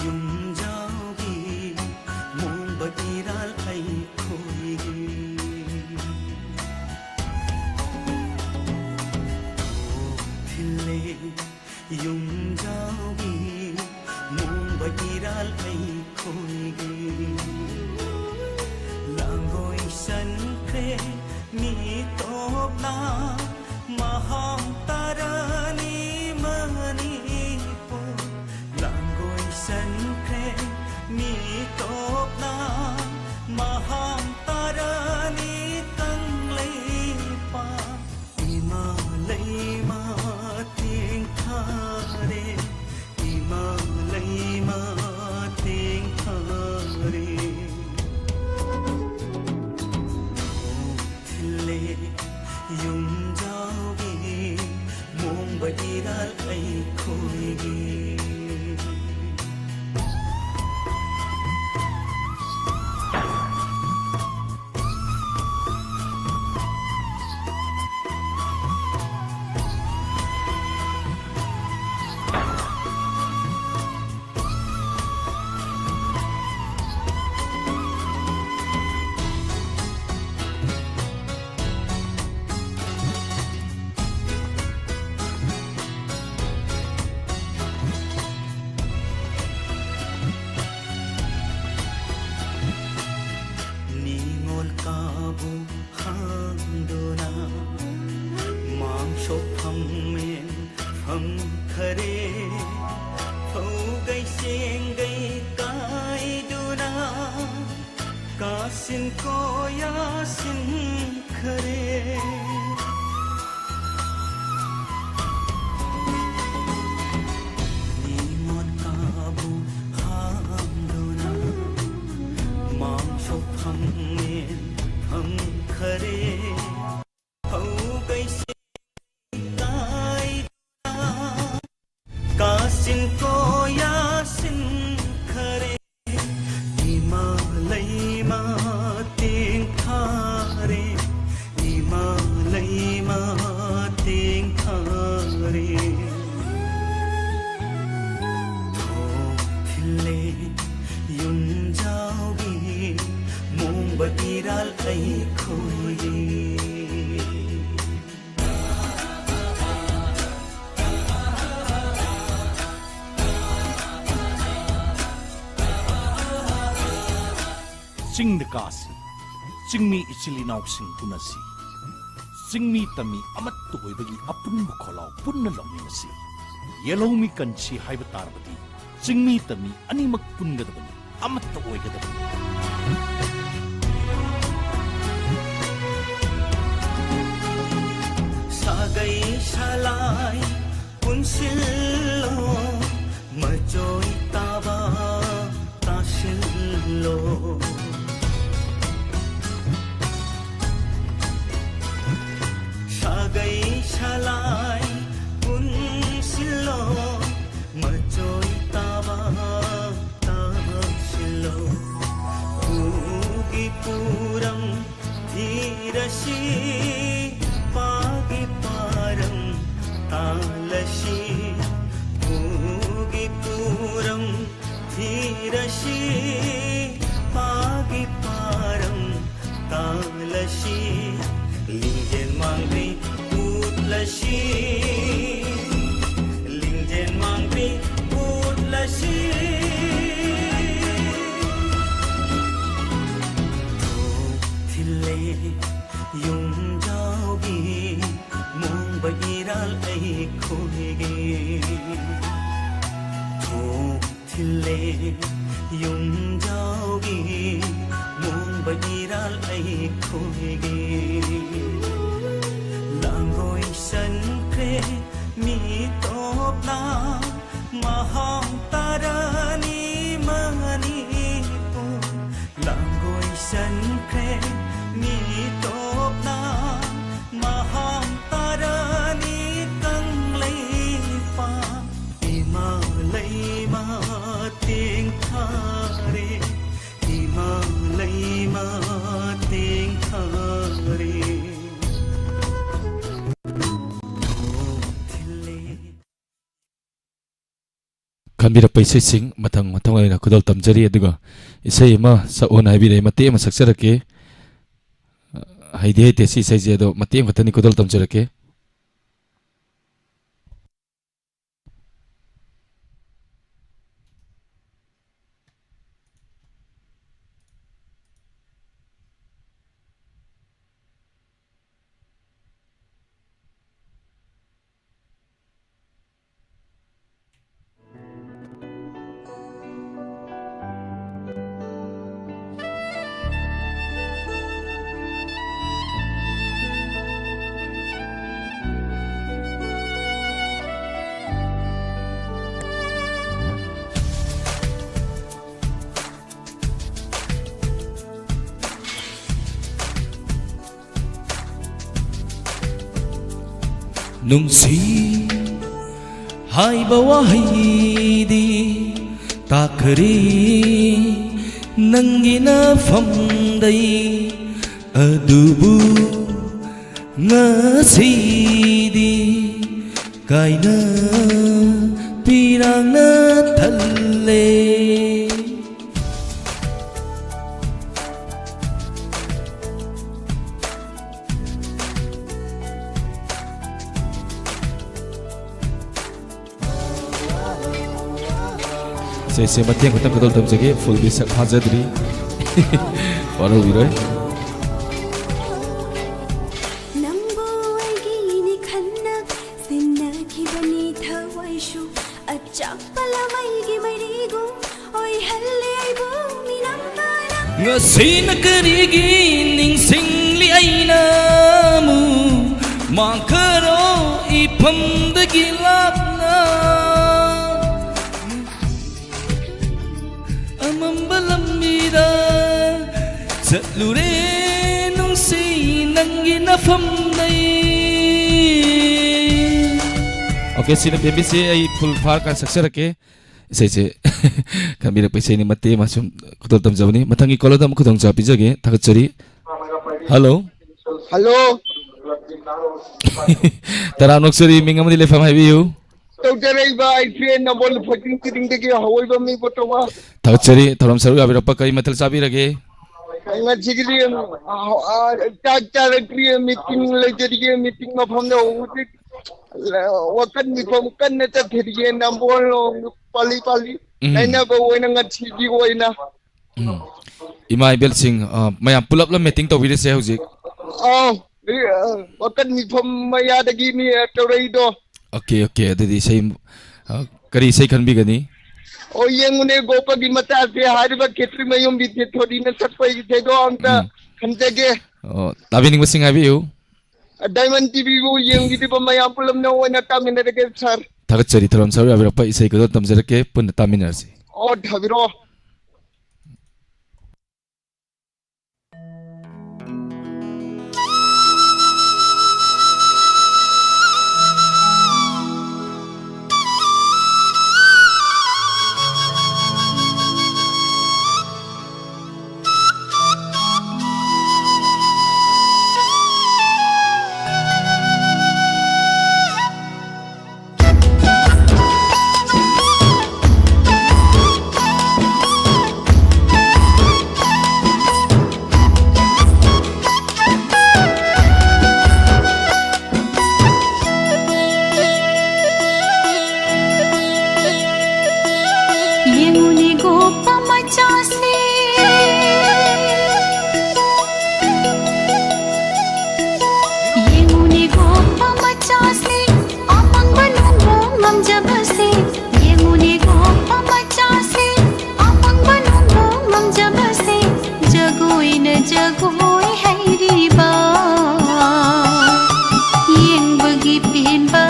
ꯌꯨꯝꯖꯥꯎꯒꯤ ꯃꯣꯡꯕ ꯏꯔꯥꯜ ꯑꯩꯈꯣꯏꯒꯤ꯫ ꯊꯣꯛ ꯊꯤꯜꯂꯦ ꯌꯨꯝꯖꯥꯎꯒꯤ ꯃꯣꯡꯕ ꯏꯔꯥꯜ ꯑꯩꯈꯣꯏꯒꯤ꯫ ꯂꯥꯡꯒꯣꯏ ꯆꯟꯈ꯭ꯔꯦ ꯃꯤꯇꯣꯞꯅ ꯃꯍꯥꯝ ꯇꯥꯔꯅꯤ ꯃꯅꯤꯄꯨꯔ꯫ ꯂꯥꯡꯒꯣꯏ ꯆꯟꯈ꯭ꯔꯦ ꯃꯤꯇꯣꯞꯅ ꯃꯍꯥꯝ ꯇꯥꯔꯅꯤ ꯀꯪꯂꯩꯄꯥꯛ꯫ ꯏꯃꯥ ꯂꯩꯃ ꯇꯦꯡꯊꯥꯔꯦ, ꯏꯃꯥ ꯂꯩꯃ ꯇꯦꯡꯊꯥꯔꯦ꯫ ꯊꯤꯜꯂꯦ ꯌꯨꯝꯖꯥꯎꯒꯤ ꯃꯣꯡꯕ ꯏꯔꯥꯜ ꯑꯩꯈꯣꯏꯒꯤ꯫ ꯅꯤꯉꯣꯜ ꯀꯥꯕꯨ ꯍꯥꯡꯗꯨꯅ ꯃꯥꯡ ꯁꯣꯛꯐꯝ ꯃꯦꯟꯐꯝ ꯈꯔꯦ꯫ ꯐꯧꯒꯩ ꯆꯦꯡꯒꯩ ꯀꯥꯏꯗꯨꯅ ꯀꯥꯁꯤꯟ ꯀꯣꯌꯥꯁꯤꯟ ꯈꯔꯦ꯫ ꯅꯤꯉꯣꯜ ꯀꯥꯕꯨ ꯍꯥꯝꯗꯨꯅ ꯃꯥꯡ ꯁꯣꯛꯐꯝ ꯃꯦꯟꯐꯝ ꯈꯔꯦ꯫ ꯐꯧꯒꯩ ꯆꯦꯡ ꯀꯥꯏꯗꯨꯅ ꯀꯥꯁꯤꯟ ꯀꯣꯌꯥꯁꯤꯟ ꯈꯔꯦ꯫ ꯏꯃꯥ ꯂꯩꯃ ꯇꯦꯡꯊꯥꯔꯦ, ꯏꯃꯥ ꯂꯩꯃ ꯇꯦꯡꯊꯥꯔꯦ꯫ ꯊꯣꯛ ꯂꯦ꯫ ꯌꯨꯝꯖꯥꯎꯒꯤ ꯃꯣꯡꯕ ꯏꯔꯥꯜ ꯑꯩꯈꯣꯏꯒꯤ꯫ ꯆꯤꯡꯗ ꯀꯥꯁꯤ, ꯆꯤꯡꯃꯤ ꯏꯆꯤꯜ ꯏꯅꯥꯎꯁꯤꯡ ꯎꯅꯁꯤ꯫ ꯆꯤꯡꯃꯤ ꯇꯝꯃꯤ ꯑꯃꯠꯇ ꯑꯣꯏꯕꯒꯤ ꯑꯄꯨꯟꯕ ꯈꯣꯜꯂꯥꯎ ꯄꯨꯟꯅ ꯂꯧꯃꯤꯟꯅꯁꯤ꯫ ꯌꯦꯜꯍꯧꯃꯤ ꯀꯟꯁꯤ ꯍꯥꯏꯕ ꯇꯥꯔꯕꯗꯤ ꯆꯤꯡꯃꯤ ꯇꯝꯃꯤ ꯑꯅꯤꯃꯛ ꯄꯨꯟꯒꯗꯕꯅꯤ, ꯑꯃꯠꯇ ꯑꯣꯏꯒꯗꯕꯅꯤ꯫ ꯁꯥꯒꯩ ꯁꯥꯂꯥꯏ ꯄꯨꯟꯁꯤꯜꯂꯣ, ꯃꯆꯣꯏ ꯇꯥꯕ ꯇꯥꯁꯤꯜꯂꯣ꯫ ꯁꯥꯒꯩ ꯁꯥꯂꯥꯏ ꯄꯨꯟꯁꯤꯜꯂꯣ, ꯃꯆꯣꯏ ꯇꯥꯕ ꯇꯥꯁꯤꯜꯂꯣ꯫ ꯎꯒꯤ ꯄꯨꯔꯝ ꯊꯤꯔꯁꯤ, ꯄꯥꯒꯤ ꯄꯥꯔꯝ ꯇꯥꯜꯂꯁꯤ꯫ ꯎꯒꯤ ꯄꯨꯔꯝ ꯊꯤꯔꯁꯤ, ꯄꯥꯒꯤ ꯄꯥꯔꯝ ꯇꯥꯜꯂꯁꯤ꯫ ꯂꯤꯡꯖꯦꯜ ꯃꯥꯡꯗ꯭ꯔꯤ ꯎꯠꯂꯁꯤ, ꯂꯤꯡꯖꯦꯜ ꯃꯥꯡꯗ꯭ꯔꯤ ꯎꯠꯂꯁꯤ꯫ ꯊꯣꯛ ꯊꯤꯜꯂꯦ ꯌꯨꯝꯖꯥꯎꯒꯤ ꯃꯣꯡꯕ ꯏꯔꯥꯜ ꯑꯩꯈꯣꯏꯒꯤ꯫ ꯊꯣꯛ ꯊꯤꯜꯂꯦ ꯌꯨꯝꯖꯥꯎꯒꯤ ꯃꯣꯡꯕ ꯏꯔꯥꯜ ꯑꯩꯈꯣꯏꯒꯤ꯫ ꯂꯥꯡꯒꯣꯏ ꯆꯟꯈ꯭ꯔꯦ ꯃꯤ ꯇꯣꯞꯅ ꯃꯍꯥꯎ ꯇꯥꯔꯅꯤ ꯃꯅꯤꯄꯨꯔ꯫ ꯂꯥꯡꯒꯣꯏ ꯆꯟꯈ꯭ꯔꯦ ꯃꯤ ꯇꯣꯞꯅ ꯃꯍꯥꯎ ꯇꯥꯔꯅꯤ ꯀꯪꯂꯩꯄꯥꯛ꯫ ꯏꯃꯥ ꯂꯩꯃ ꯇꯦꯡꯊꯥꯔꯦ, ꯏꯃꯥ ꯂꯩꯃ ꯇꯦꯡꯊꯥꯔꯦ꯫ ꯊꯤꯜꯂꯦ꯫ ꯈꯟꯕꯤꯔꯛꯄ ꯏꯁꯩꯁꯤꯡ ꯃꯊꯪ ꯃꯊꯪ ꯑꯣꯏꯅ ꯈꯨꯗꯣꯜ ꯇꯝꯖꯔꯤ꯫ ꯑꯗꯨꯒ ꯏꯁꯩ ꯑꯃ ꯁꯛꯑꯣꯅ ꯍꯥꯏꯕꯤꯔꯛꯑꯦ, ꯃꯇꯦꯛ ꯑꯃ ꯁꯛꯆꯔꯛꯀꯦ꯫ ꯍꯩꯗꯤ ꯍꯩꯇꯦ ꯁꯤ ꯏꯁꯩꯁꯦ, ꯑꯗꯣ ꯃꯇꯦꯛ ꯑꯃꯈꯛꯇꯅꯤ ꯈꯨꯗꯣꯜ ꯇꯝꯖꯔꯛꯀꯦ꯫ ꯅꯨꯡꯁꯤ ꯍꯥꯏꯕ ꯋꯥꯍꯩꯗꯤ ꯇꯥꯈꯔꯦ ꯅꯪꯒꯤ ꯅꯐꯝꯗꯩ, ꯑꯗꯨꯕꯨ ꯉꯁꯤꯗꯤ ꯀꯥꯏꯅ ꯄꯤꯔꯥꯡꯅ ꯊꯜꯂꯦ꯫ ꯏꯁꯩꯁꯦ ꯃꯇꯦꯛ ꯈꯛꯇꯪ ꯈꯨꯗꯣꯜ ꯇꯝꯖꯒꯦ, ꯐꯨꯜꯗꯤ ꯁꯛ ꯐꯥꯖꯗ꯭ꯔꯤ꯫ ꯋꯥꯔꯧꯕꯤꯔꯣꯏ꯫ ꯅꯪꯕꯨ ꯑꯩꯒꯤꯅꯤ ꯈꯟꯅ ꯁꯤꯟꯅꯈꯤꯕꯅꯤ ꯊꯋꯥꯏꯁꯨ, ꯑꯆꯥꯛꯄ ꯂꯥꯃꯩꯒꯤ ꯃꯩꯔꯤꯒꯨꯝ ꯑꯣꯏꯍꯜꯂꯦ ꯑꯩꯕꯨ ꯃꯤꯅꯝꯕꯅ꯫ ꯉꯁꯤꯅ ꯀꯔꯤꯒꯤ ꯅꯤꯡꯁꯤꯡꯂꯤ ꯑꯩꯅ ꯑꯃꯨꯛ ꯃꯥꯡꯈꯔꯣ ꯏꯐꯝꯗꯒꯤ ꯂꯥꯞꯅ? ꯑꯃꯝꯕ ꯂꯝꯕꯤꯗ ꯆꯠꯂꯨꯔꯦ ꯅꯨꯡꯁꯤ ꯅꯪꯒꯤ ꯅꯐꯝꯗꯩ꯫ ꯑꯣꯀꯦ, ꯁꯤꯅ ꯕꯦꯕꯤꯁꯦ ꯑꯩ ꯐꯨꯜ ꯐꯥꯔꯀꯥꯟ ꯁꯛꯆꯔꯛꯀꯦ꯫ ꯏꯁꯩꯁꯦ ꯈꯟꯕꯤꯔꯛꯄ ꯏꯁꯩꯅꯤ, ꯃꯇꯦꯛ ꯑꯃ ꯁꯨꯝ ꯈꯨꯗꯣꯜ ꯇꯝꯖꯕꯅꯤ꯫ ꯃꯊꯪꯒꯤ ꯀꯣꯂꯔꯗ ꯑꯃꯨꯛ ꯈꯨꯗꯣꯡꯆꯥꯕ ꯄꯤꯖꯒꯦ꯫ ꯊꯥꯒꯠꯆꯔꯤ꯫ ꯍꯜꯂꯣ꯫ ꯍꯜꯂꯣ꯫ ꯇꯔꯥꯝꯅ ꯑꯣꯛꯆꯔꯤ, ꯃꯤꯡ ꯑꯃꯗꯤ ꯂꯩꯐꯝ ꯍꯥꯏꯕꯤꯌꯨ꯫ ꯇꯧꯖꯔꯛꯏꯕ ꯑꯩꯁꯦ ꯅꯝꯕꯣꯜ ꯐꯣꯔꯇꯤꯟ ꯀꯤꯗꯤꯡꯗꯒꯤ ꯍꯧꯑꯣꯏꯕ ꯃꯤꯕꯨ ꯇꯧꯕ꯫ ꯊꯥꯒꯠꯆꯔꯤ꯫ ꯊꯧꯔꯝ ꯁꯔꯨꯛ ꯌꯥꯕꯤꯔꯛꯄ꯫ ꯀꯔꯤ ꯃꯊꯦꯜ ꯆꯥꯕꯤꯔꯒꯦ? ꯉꯁꯤꯒꯤꯗꯤ, ꯑ, ꯑ, ꯆꯥꯛ ꯆꯥꯔꯛꯇ꯭ꯔꯤꯌꯦ, ꯃꯤꯇꯤꯡ ꯂꯩꯖꯔꯤꯌꯦ, ꯃꯤꯇꯤꯡ ꯃꯐꯝꯗ ꯍꯧꯖꯤꯛ, ꯑ, ꯋꯥꯀꯠ ꯃꯤꯐꯝ ꯀꯟꯅ ꯆꯠꯊꯔꯤꯌꯦ, ꯅꯝꯕꯣꯜ ꯄꯥꯜꯂꯤ ꯄꯥꯜꯂꯤ ꯎꯝ꯫ ꯂꯩꯅꯕ ꯑꯣꯏꯅ ꯉꯁꯤꯒꯤ ꯑꯣꯏꯅ꯫ ꯎꯝ꯫ ꯏꯃꯥ ꯏꯕꯦꯜꯁꯤꯡ, ꯑ, ꯃꯌꯥꯝ ꯄꯨꯂꯞꯂ ꯃꯤꯇꯤꯡ ꯇꯧꯕꯤꯔꯤꯁꯦ ꯍꯧꯖꯤꯛ? ꯑꯥꯎ, ꯑ, ꯋꯥꯀꯠ ꯃꯤꯐꯝ ꯃꯌꯥꯗꯒꯤꯅꯤ, ꯑ, ꯇꯧꯔꯛꯏꯗꯣ꯫ Okay, okay. ꯑꯗꯨꯗꯤ ꯏꯁꯩ, ꯑ, ꯀꯔꯤ ꯏꯁꯩ ꯈꯟꯕꯤꯒꯅꯤ? ꯑꯣ, ꯌꯦꯡꯉꯨꯅꯦ ꯒꯣꯄꯒꯤ ꯃꯆꯥꯁꯦ ꯍꯥꯏꯔꯤꯕ ꯈꯦꯇ꯭ꯔꯤꯃꯌꯨꯝ ꯕꯤꯗ꯭ꯌꯥꯊꯣꯔꯤꯅ ꯁꯛꯄ ꯏꯁꯩꯗꯣ ꯑꯝꯇ ꯎꯝ꯫ ꯈꯟꯖꯒꯦ꯫ ꯑꯣ, ꯇꯥꯕꯤꯅꯤꯡꯕꯁꯤꯡ ꯍꯥꯏꯕꯤꯌꯨ꯫ ꯗꯥꯏꯃꯟ ꯇꯤꯚꯤꯕꯨ ꯌꯦꯡꯕꯤꯔꯤꯕ ꯃꯌꯥꯝ ꯄꯨꯂꯞꯅ ꯑꯣꯏꯅ ꯇꯥꯃꯤꯟꯅꯔꯒꯦ, ꯁꯥꯔ꯫ ꯊꯥꯒꯠꯆꯔꯤ꯫ ꯊꯧꯔꯝ ꯁꯔꯨꯛ ꯌꯥꯕꯤꯔꯛꯄ ꯏꯁꯩ ꯈꯨꯗꯣꯜ ꯇꯝꯖꯔꯛꯀꯦ, ꯄꯨꯟꯅ ꯇꯥꯃꯤꯟꯅꯔꯁꯤ꯫ ꯑꯣ, ꯊꯥꯕꯤꯔꯛꯑꯣ꯫ ꯌꯦꯡꯉꯨꯅꯦ ꯒꯣꯄ ꯃꯆꯥꯁꯦ꯫ ꯌꯦꯡꯉꯨꯅꯦ ꯒꯣꯄ ꯃꯆꯥꯁꯦ, ꯑꯄꯪꯕ ꯅꯨꯡꯕꯨ ꯉꯝꯖꯕꯁꯦ꯫ ꯌꯦꯡꯉꯨꯅꯦ ꯒꯣꯄ ꯃꯆꯥꯁꯦ, ꯑꯄꯪꯕ ꯅꯨꯡꯕꯨ ꯉꯝꯖꯕꯁꯦ꯫ ꯖꯒꯣꯏꯅ ꯖꯒꯣꯏ ꯍꯩꯔꯤꯕ, ꯌꯦꯡꯕꯒꯤ ꯄꯦꯟꯕ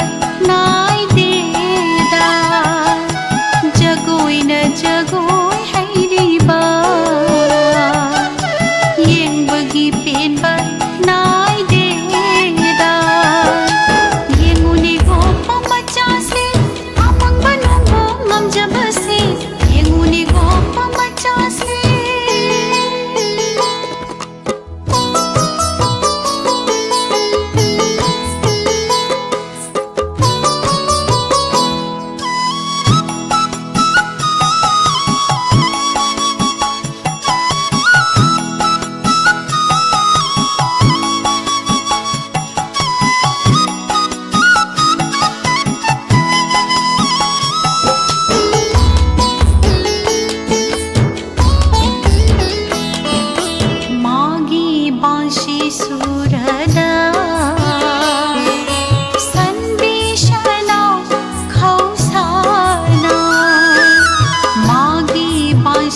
ꯅꯥꯏꯗꯦꯗ꯫ ꯖꯒꯣꯏꯅ ꯖꯒꯣꯏ ꯍꯩꯔꯤꯕ,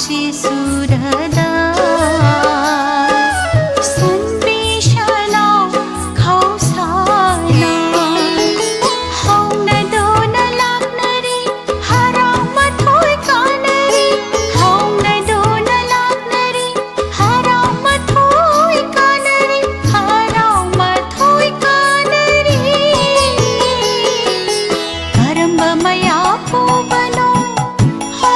ꯁꯤꯁꯨꯔꯗ ꯁꯟꯕꯤꯁꯅꯥ ꯈꯧꯁꯥꯅ ꯍꯧꯅꯗꯨꯅ ꯂꯥꯛꯅꯔꯤ, ꯍꯔꯥꯎ ꯃꯊꯣꯏ ꯀꯥꯅꯔꯤ, ꯍꯧꯅꯗꯨꯅ ꯂꯥꯛꯅꯔꯤ, ꯍꯔꯥꯎ ꯃꯊꯣꯏ ꯀꯥꯅꯔꯤ, ꯍꯔꯥꯎ ꯃꯊꯣꯏ ꯀꯥꯅꯔꯤ꯫ ꯀꯔꯝꯕ ꯃꯌꯥ ꯄꯨꯕꯅꯣ? ꯍꯣ,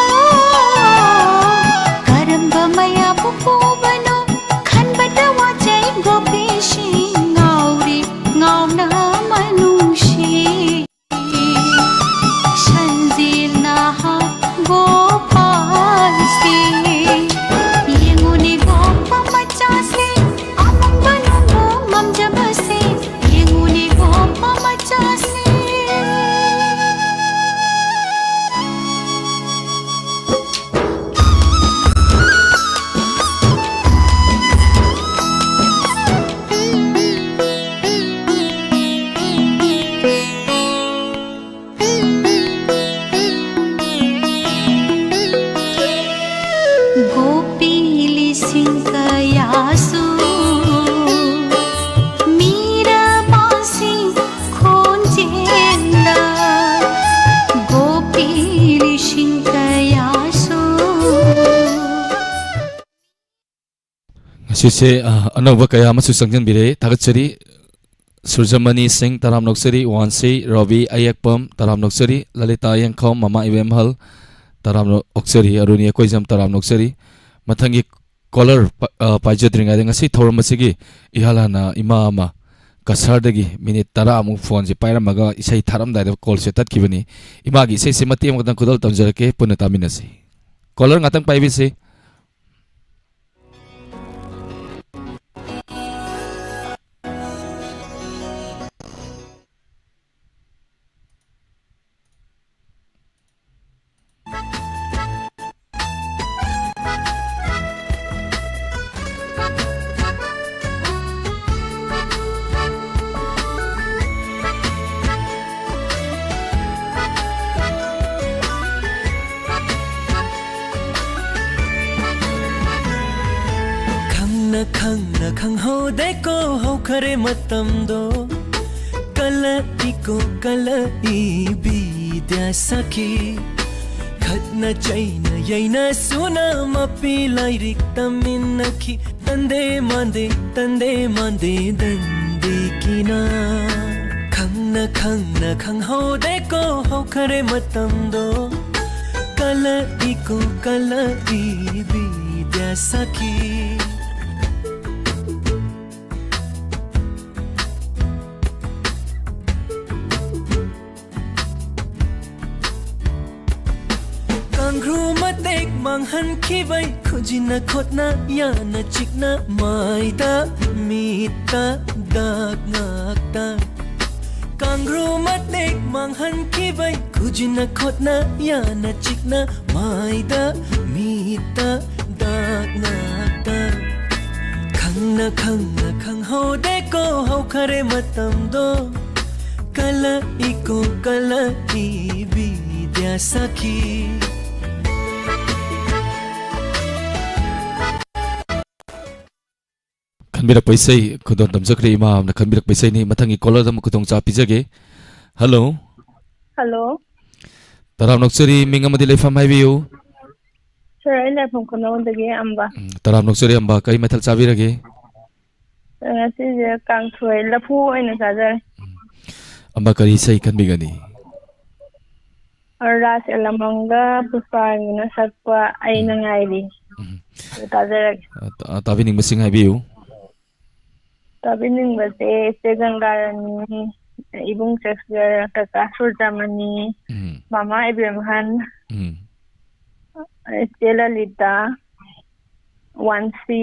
ꯀꯔꯝꯕ ꯃꯌꯥꯕꯨ ꯄꯨꯕꯅꯣ? ꯈꯟꯕꯗ ꯋꯥꯖꯩ ꯒꯣꯄꯤꯁꯤꯡ ꯉꯥꯎꯔꯤ, ꯉꯥꯎꯅ ꯃꯅꯨꯡꯁꯤ꯫ ꯁꯟꯖꯤꯜ ꯅꯍꯥ ꯒꯣꯄꯥꯜꯁꯤ꯫ ꯌꯦꯡꯉꯨꯅꯦ ꯒꯣꯄ ꯃꯆꯥꯁꯤ, ꯑꯃꯝꯕ ꯅꯨꯡꯕꯨ ꯉꯝꯖꯕꯁꯤ꯫ ꯌꯦꯡꯉꯨꯅꯦ ꯒꯣꯄ ꯃꯆꯥꯁꯤ꯫ ꯒꯣꯄꯤ ꯂꯤꯁꯤꯡ ꯀꯌꯥꯁꯨ ꯃꯤꯔꯥꯕꯥꯁꯤ ꯈꯣꯟꯖꯦꯜꯗ ꯒꯣꯄꯤ ꯂꯤꯁꯤꯡ ꯀꯌꯥꯁꯨ꯫ ꯉꯁꯤꯁꯦ, ꯑ, ꯑꯅꯧꯕ ꯀꯌꯥ ꯑꯃꯁꯨ ꯆꯪꯁꯤꯟꯕꯤꯔꯛꯑꯦ꯫ ꯊꯥꯒꯠꯆꯔꯤ꯫ ꯁꯨꯔꯖꯃꯅꯤ ꯁꯤꯡ, ꯇꯔꯥꯝꯅ ꯑꯣꯛꯆꯔꯤ꯫ ꯋꯥꯟꯁꯤ ꯔꯣꯕꯤ ꯑꯌꯦꯛꯄꯝ, ꯇꯔꯥꯝꯅ ꯑꯣꯛꯆꯔꯤ꯫ ꯂꯂꯤꯇꯥ ꯌꯦꯡꯈꯧ, ꯃꯃꯥ ꯏꯕꯦꯝꯍꯜ, ꯇꯔꯥꯝꯅ ꯑꯣꯛꯆꯔꯤ꯫ ꯑꯔꯨꯅꯤ ꯑꯩꯈꯣꯏꯖꯝ, ꯇꯔꯥꯝꯅ ꯑꯣꯛꯆꯔꯤ꯫ ꯃꯊꯪꯒꯤ ꯀꯣꯂꯔ ꯄ-, ꯑ, ꯄꯥꯏꯖꯗ꯭ꯔꯤꯉꯩꯗ ꯉꯁꯤ ꯊꯧꯔꯝ ꯑꯁꯤꯒꯤ ꯏꯍꯥꯟ ꯍꯥꯟꯅ ꯏꯃꯥ ꯑꯃ ꯀꯁꯥꯔꯗꯒꯤ ꯃꯤꯅꯤꯠ ꯇꯔꯥꯃꯨꯛ ꯐꯣꯟꯁꯦ ꯄꯥꯏꯔꯝꯃꯒ ꯏꯁꯩ ꯊꯥꯔꯝꯗꯥꯏꯗ ꯀꯣꯜꯁꯦ ꯇꯠꯈꯤꯕꯅꯤ꯫ ꯏꯃꯥꯒꯤ ꯏꯁꯩꯁꯦ ꯃꯇꯦꯛ ꯑꯃꯈꯛꯇꯪ ꯈꯨꯗꯣꯜ ꯇꯝꯖꯔꯛꯀꯦ, ꯄꯨꯟꯅ ꯇꯥꯃꯤꯟꯅꯁꯤ꯫ ꯀꯣꯂꯔ ꯉꯥꯛꯇꯪ ꯄꯥꯏꯕꯤꯁꯤ꯫ ꯈꯪꯅ ꯈꯪꯍꯧꯗꯦꯀꯣ ꯍꯧꯈꯔꯦ ꯃꯇꯝꯗꯣ꯫ ꯀꯜꯂꯛꯏꯀꯣ ꯀꯜꯂꯛꯏ ꯕꯤꯗ꯭ꯌꯥ ꯁꯥꯈꯤ꯫ ꯈꯠꯅ ꯆꯩꯅ ꯌꯩꯅ ꯁꯨꯅ ꯃꯄꯤ ꯂꯥꯏꯔꯤꯛ ꯇꯝꯃꯤꯟꯅꯈꯤ꯫ ꯇꯟꯗꯦ ꯃꯥꯟꯗꯦ ꯇꯟꯗꯦ ꯃꯥꯟꯗꯦ ꯗꯟꯗꯤ ꯀꯤꯅ꯫ ꯈꯪꯅ ꯈꯪꯅ ꯈꯪꯍꯧꯗꯦꯀꯣ ꯍꯧꯈꯔꯦ ꯃꯇꯝꯗꯣ꯫ ꯀꯜꯂꯛꯏꯀꯣ ꯀꯜꯂꯛꯏ ꯕꯤꯗ꯭ꯌꯥ ꯁꯥꯈꯤ꯫ ꯀꯥꯡꯒ꯭ꯔꯨ ꯃꯇꯦꯛ ꯃꯥꯡꯍꯟꯈꯤꯕꯩ ꯈꯨꯖꯤꯟꯅ ꯈꯨꯠꯅ ꯌꯥꯅ ꯆꯤꯛꯅ ꯃꯥꯏꯗ ꯃꯤꯠꯇ ꯗꯥꯛ ꯉꯥꯛꯇ꯫ ꯀꯥꯡꯒ꯭ꯔꯨ ꯃꯇꯦꯛ ꯃꯥꯡꯍꯟꯈꯤꯕꯩ ꯈꯨꯖꯤꯟꯅ ꯈꯨꯠꯅ ꯌꯥꯅ ꯆꯤꯛꯅ ꯃꯥꯏꯗ ꯃꯤꯠꯇ ꯗꯥꯛ ꯉꯥꯛꯇ꯫ ꯈꯪꯅ ꯈꯪꯅ ꯈꯪꯍꯧꯗꯦꯀꯣ ꯍꯧꯈꯔꯦ ꯃꯇꯝꯗꯣ꯫ ꯀꯜꯂꯛꯏꯀꯣ ꯀꯜꯂꯛꯏ ꯕꯤꯗ꯭ꯌꯥ ꯁꯥꯈꯤ꯫ ꯈꯟꯕꯤꯔꯛꯄ ꯏꯁꯩ ꯈꯨꯗꯣꯜ ꯇꯝꯖꯈ꯭ꯔꯦ ꯏꯃꯥ ꯑꯃꯅ ꯈꯟꯕꯤꯔꯛꯄ ꯏꯁꯩꯅꯤ꯫ ꯃꯊꯪꯒꯤ ꯀꯣꯂꯔꯗ ꯑꯃꯨꯛ ꯈꯨꯗꯣꯡꯆꯥꯕ ꯄꯤꯖꯒꯦ꯫ ꯍꯜꯂꯣ꯫ ꯍꯜꯂꯣ꯫ ꯇꯔꯥꯝꯅ ꯑꯣꯛꯆꯔꯤ, ꯃꯤꯡ ꯑꯃꯗꯤ ꯂꯩꯐꯝ ꯍꯥꯏꯕꯤꯌꯨ꯫ ꯁꯥꯔ, ꯑꯩ ꯂꯥꯏꯐꯝ ꯈꯨꯅꯧꯗꯒꯤ ꯑꯝꯕ꯫ ꯎꯝ, ꯇꯔꯥꯝꯅ ꯑꯣꯛꯆꯔꯤ ꯑꯝꯕ, ꯀꯔꯤ ꯃꯊꯦꯜ ꯆꯥꯕꯤꯔꯒꯦ? ꯁꯥꯔ, ꯉꯁꯤꯁꯦ ꯀꯥꯡꯁꯣꯏ ꯂꯐꯨ ꯑꯣꯏꯅ ꯆꯥꯖꯔꯦ꯫ ꯎꯝ꯫ ꯑꯝꯕ ꯀꯔꯤ ꯏꯁꯩ ꯈꯟꯕꯤꯒꯅꯤ? ꯔꯥꯖ ꯑꯦꯂꯥꯃꯪꯒ ꯄꯨꯁꯄꯥꯔꯥꯅꯤꯅ ꯁꯛꯄ ꯑꯩꯅ ꯎꯝ꯫ ꯉꯥꯏꯔꯤ꯫ ꯎꯝ꯫ ꯑꯗꯨ ꯇꯥꯖꯔꯒꯦ꯫ ꯑ, ꯇꯥ-, ꯇꯥꯕꯤꯅꯤꯡꯕꯁꯤꯡ ꯍꯥꯏꯕꯤꯌꯨ꯫ ꯇꯥꯕꯤꯅꯤꯡꯕꯁꯦ ꯏꯆꯦ ꯒꯪꯒꯥꯔꯥꯅꯤ, ꯏꯕꯨꯡ ꯆꯦꯛꯁꯤꯌꯔ, ꯀꯀꯥ ꯁꯨꯔꯖꯃꯅꯤ, ꯎꯝ꯫ ꯃꯃꯥ ꯏꯕꯦꯝꯍꯟ, ꯎꯝ꯫ ꯏꯆꯦ ꯂꯂꯤꯇꯥ, ꯋꯥꯟꯁꯤ,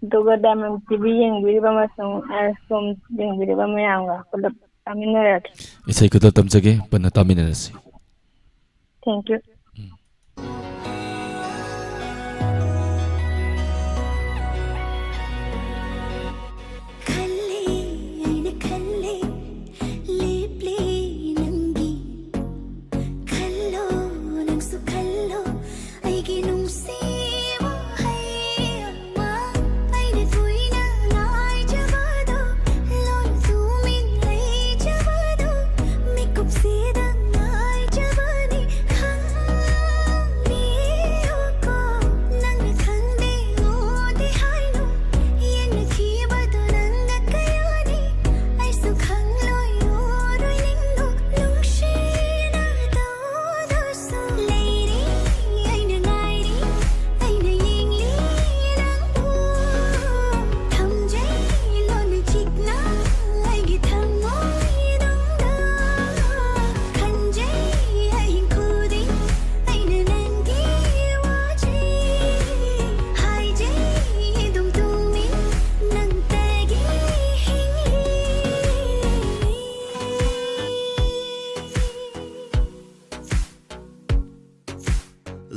ꯑꯗꯨꯒ ꯗꯥꯏꯃꯟ ꯇꯤꯚꯤ ꯌꯦꯡꯕꯤꯔꯤꯕ ꯑꯃꯁꯨꯡ ꯑꯥꯏ ꯑꯦꯁ ꯀꯣꯝ ꯌꯦꯡꯕꯤꯔꯤꯕ ꯃꯌꯥꯝꯒ ꯄꯨꯂꯞ ꯇꯥꯃꯤꯟꯅꯔꯒꯦ꯫ ꯏꯁꯩ ꯈꯨꯗꯣꯜ ꯇꯝꯖꯒꯦ, ꯄꯨꯟꯅ ꯇꯥꯃꯤꯟꯅꯔꯁꯤ꯫ Thank you. ꯎꯝ꯫ ꯈꯜꯂꯦ, ꯑꯩꯅ ꯈꯜꯂꯦ, ꯂꯦꯞꯂꯦ ꯅꯪꯒꯤ꯫ ꯈꯜꯂꯣ, ꯅꯪꯁꯨ ꯈꯜꯂꯣ, ꯑꯩꯒꯤ ꯅꯨꯡꯁꯤ ꯋꯥꯍꯩ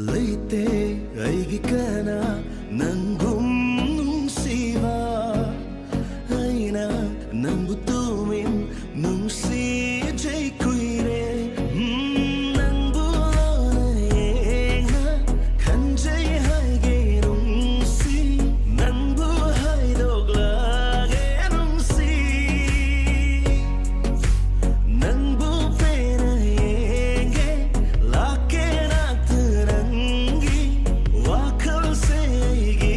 ꯂꯩꯇꯦ ꯑꯩꯒꯤ ꯀꯅꯥ ꯅꯪꯒꯨꯝ ꯅꯨꯡꯁꯤꯕ, ꯑꯩꯅ ꯅꯪꯕꯨ ꯇꯨꯃꯤꯟ ꯅꯨꯡꯁꯤꯖꯩ ꯀꯨꯏꯔꯦ꯫ ꯎꯝ, ꯅꯪꯕꯨ ꯂꯣꯟꯅ ꯌꯦꯡꯅ ꯈꯟꯖꯩ ꯍꯥꯏꯒꯦ ꯅꯨꯡꯁꯤ, ꯅꯪꯕꯨ ꯍꯥꯏꯗꯣꯛꯂꯒꯦ ꯅꯨꯡꯁꯤ, ꯅꯪꯕꯨ ꯄꯦꯟꯅ ꯌꯦꯡꯒꯦ ꯂꯥꯛꯀꯦ ꯅꯥꯛꯇ ꯅꯪꯒꯤ ꯋꯥꯈꯜꯁꯦ ꯑꯩꯒꯤ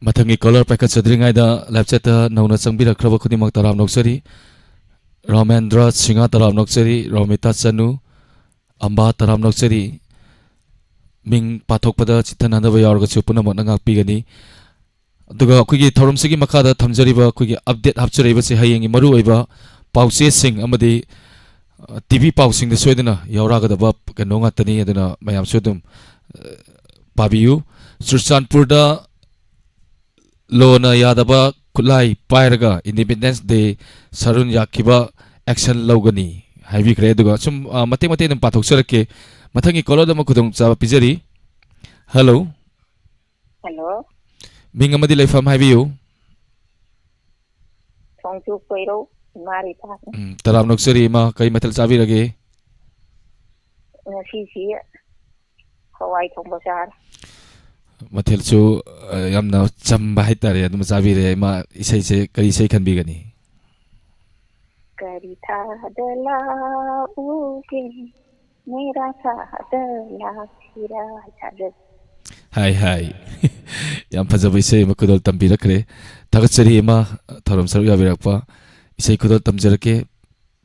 ꯃꯊꯪꯒꯤ ꯀꯣꯂꯔ ꯄꯥꯏꯈꯠꯆꯗ꯭ꯔꯤꯉꯩꯗ ꯂꯥꯏꯐ ꯆꯦꯠꯇ ꯅꯧꯅ ꯆꯪꯕꯤꯔꯛꯈ꯭ꯔꯕ ꯈꯨꯗꯤꯡꯃꯛ ꯇꯔꯥꯝꯅ ꯑꯣꯛꯆꯔꯤ꯫ ꯔꯣꯃꯦꯟꯗ꯭ꯔ ꯁꯤꯡꯍ ꯇꯔꯥꯝꯅ ꯑꯣꯛꯆꯔꯤ, ꯔꯣꯃꯤꯇꯥ ꯆꯅꯨ, ꯑꯝꯕꯥ ꯇꯔꯥꯝꯅ ꯑꯣꯛꯆꯔꯤ꯫ ꯃꯤꯡ ꯄꯥꯊꯣꯛꯄꯗ ꯆꯤꯠꯊꯅꯗꯕ ꯌꯥꯎꯔꯒꯁꯨ ꯄꯨꯝꯅꯃꯛꯅ ꯉꯥꯛꯄꯤꯒꯅꯤ꯫ ꯑꯗꯨꯒ ꯑꯩꯈꯣꯏꯒꯤ ꯊꯧꯔꯝꯁꯤꯒꯤ ꯃꯈꯥꯗ ꯊꯝꯖꯔꯤꯕ ꯑꯩꯈꯣꯏꯒꯤ ꯑꯞꯗꯦꯠ ꯍꯥꯞꯆꯔꯛꯏꯕꯁꯤ ꯍꯌꯦꯡꯒꯤ ꯃꯔꯨꯑꯣꯏꯕ ꯄꯥꯎꯆꯦꯁꯤꯡ ꯑꯃꯗꯤ, ꯑ, ꯇꯤ ꯚꯤ ꯄꯥꯎꯁꯤꯡꯗ ꯁꯣꯏꯗꯅ ꯌꯥꯎꯔꯛꯀꯗꯕ ꯀꯩꯅꯣ ꯉꯥꯛꯇꯅꯤ꯫ ꯑꯗꯨꯅ ꯃꯌꯥꯝꯁꯨ ꯑꯗꯨꯝ, ꯑ, ꯄꯥꯕꯤꯌꯨ꯫ ꯆꯨꯔꯆꯥꯟꯄꯨꯔꯗ ꯂꯣꯅ ꯌꯥꯗꯕ ꯈꯨꯠꯂꯥꯏ ꯄꯥꯏꯔꯒ ꯏꯟꯗꯤꯄꯦꯟꯗꯦꯟꯁ ꯗꯦ ꯁꯔꯨꯟ ꯌꯥꯛꯈꯤꯕ ꯑꯦꯛꯁꯟ ꯂꯧꯒꯅꯤ ꯍꯥꯏꯕꯤꯈ꯭ꯔꯦ꯫ ꯑꯗꯨꯒ ꯁꯨꯝ, ꯑ, ꯃꯇꯦꯛ ꯃꯇꯦꯛ ꯑꯗꯨꯝ ꯄꯥꯊꯣꯛꯆꯔꯛꯀꯦ꯫ ꯃꯊꯪꯒꯤ ꯀꯣꯂꯔꯗ ꯑꯃꯨꯛ ꯈꯨꯗꯣꯡꯆꯥꯕ ꯄꯤꯖꯔꯤ꯫ ꯍꯜꯂꯣ꯫ ꯍꯜꯂꯣ꯫ ꯃꯤꯡ ꯑꯃꯗꯤ ꯂꯩꯐꯝ ꯍꯥꯏꯕꯤꯌꯨ꯫ ꯊꯣꯡꯖꯨ ꯀꯣꯏꯔꯧ, ꯏꯃꯥ ꯔꯤꯇꯥꯅꯤ꯫ ꯎꯝ, ꯇꯔꯥꯝꯅ ꯑꯣꯛꯆꯔꯤ ꯏꯃꯥ, ꯀꯔꯤ ꯃꯊꯦꯜ ꯆꯥꯕꯤꯔꯒꯦ? ꯉꯁꯤꯁꯤ ꯍꯋꯥꯏ ꯊꯣꯡꯕ ꯆꯥꯔꯦ꯫ ꯃꯊꯦꯜꯁꯨ, ꯑ, ꯌꯥꯝꯅ ꯆꯝꯕ ꯍꯥꯏꯇꯥꯔꯦ, ꯑꯗꯨꯝ ꯆꯥꯕꯤꯔꯦ꯫ ꯏꯃꯥ, ꯏꯁꯩꯁꯦ ꯀꯔꯤ ꯏꯁꯩ ꯈꯟꯕꯤꯒꯅꯤ? ꯀꯔꯤ ꯊꯥꯗ ꯂꯥꯛꯎꯒꯦ, ꯃꯦꯔꯥ ꯊꯥꯗ ꯂꯥꯛꯁꯤꯔꯥ ꯍꯥꯏ ꯊꯥꯖ- ꯍꯥꯏ, ꯍꯥꯏ꯫ ꯌꯥꯝ ꯐꯖꯕ ꯏꯁꯩ ꯑꯃ ꯈꯨꯗꯣꯜ ꯇꯝꯕꯤꯔꯛꯈ꯭ꯔꯦ꯫ ꯊꯥꯒꯠꯆꯔꯤ ꯏꯃꯥ, ꯊꯧꯔꯝ ꯁꯔꯨꯛ ꯌꯥꯕꯤꯔꯛꯄ꯫ ꯏꯁꯩ ꯈꯨꯗꯣꯜ ꯇꯝꯖꯔꯛꯀꯦ,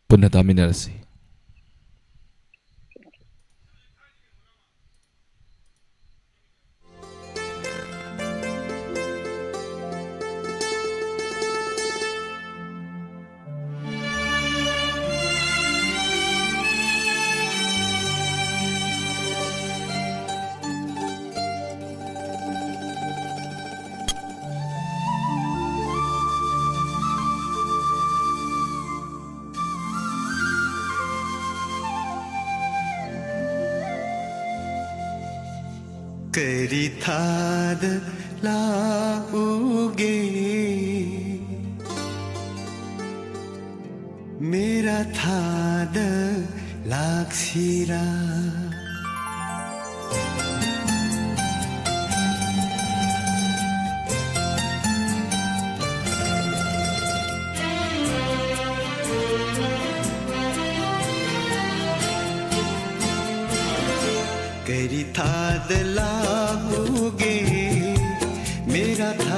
ꯄꯨꯟꯅ ꯇꯥꯃꯤꯟꯅꯔꯁꯤ꯫ ꯀꯔꯤ ꯊꯥꯗ ꯂꯥꯛꯎꯒꯦ, ꯃꯦꯔꯥ ꯊꯥꯗ ꯂꯥꯛꯁꯤꯔꯥ? ꯀꯔꯤ ꯊꯥꯗ ꯂꯥꯛꯎꯒꯦ, ꯃꯦꯔꯥ ꯊꯥ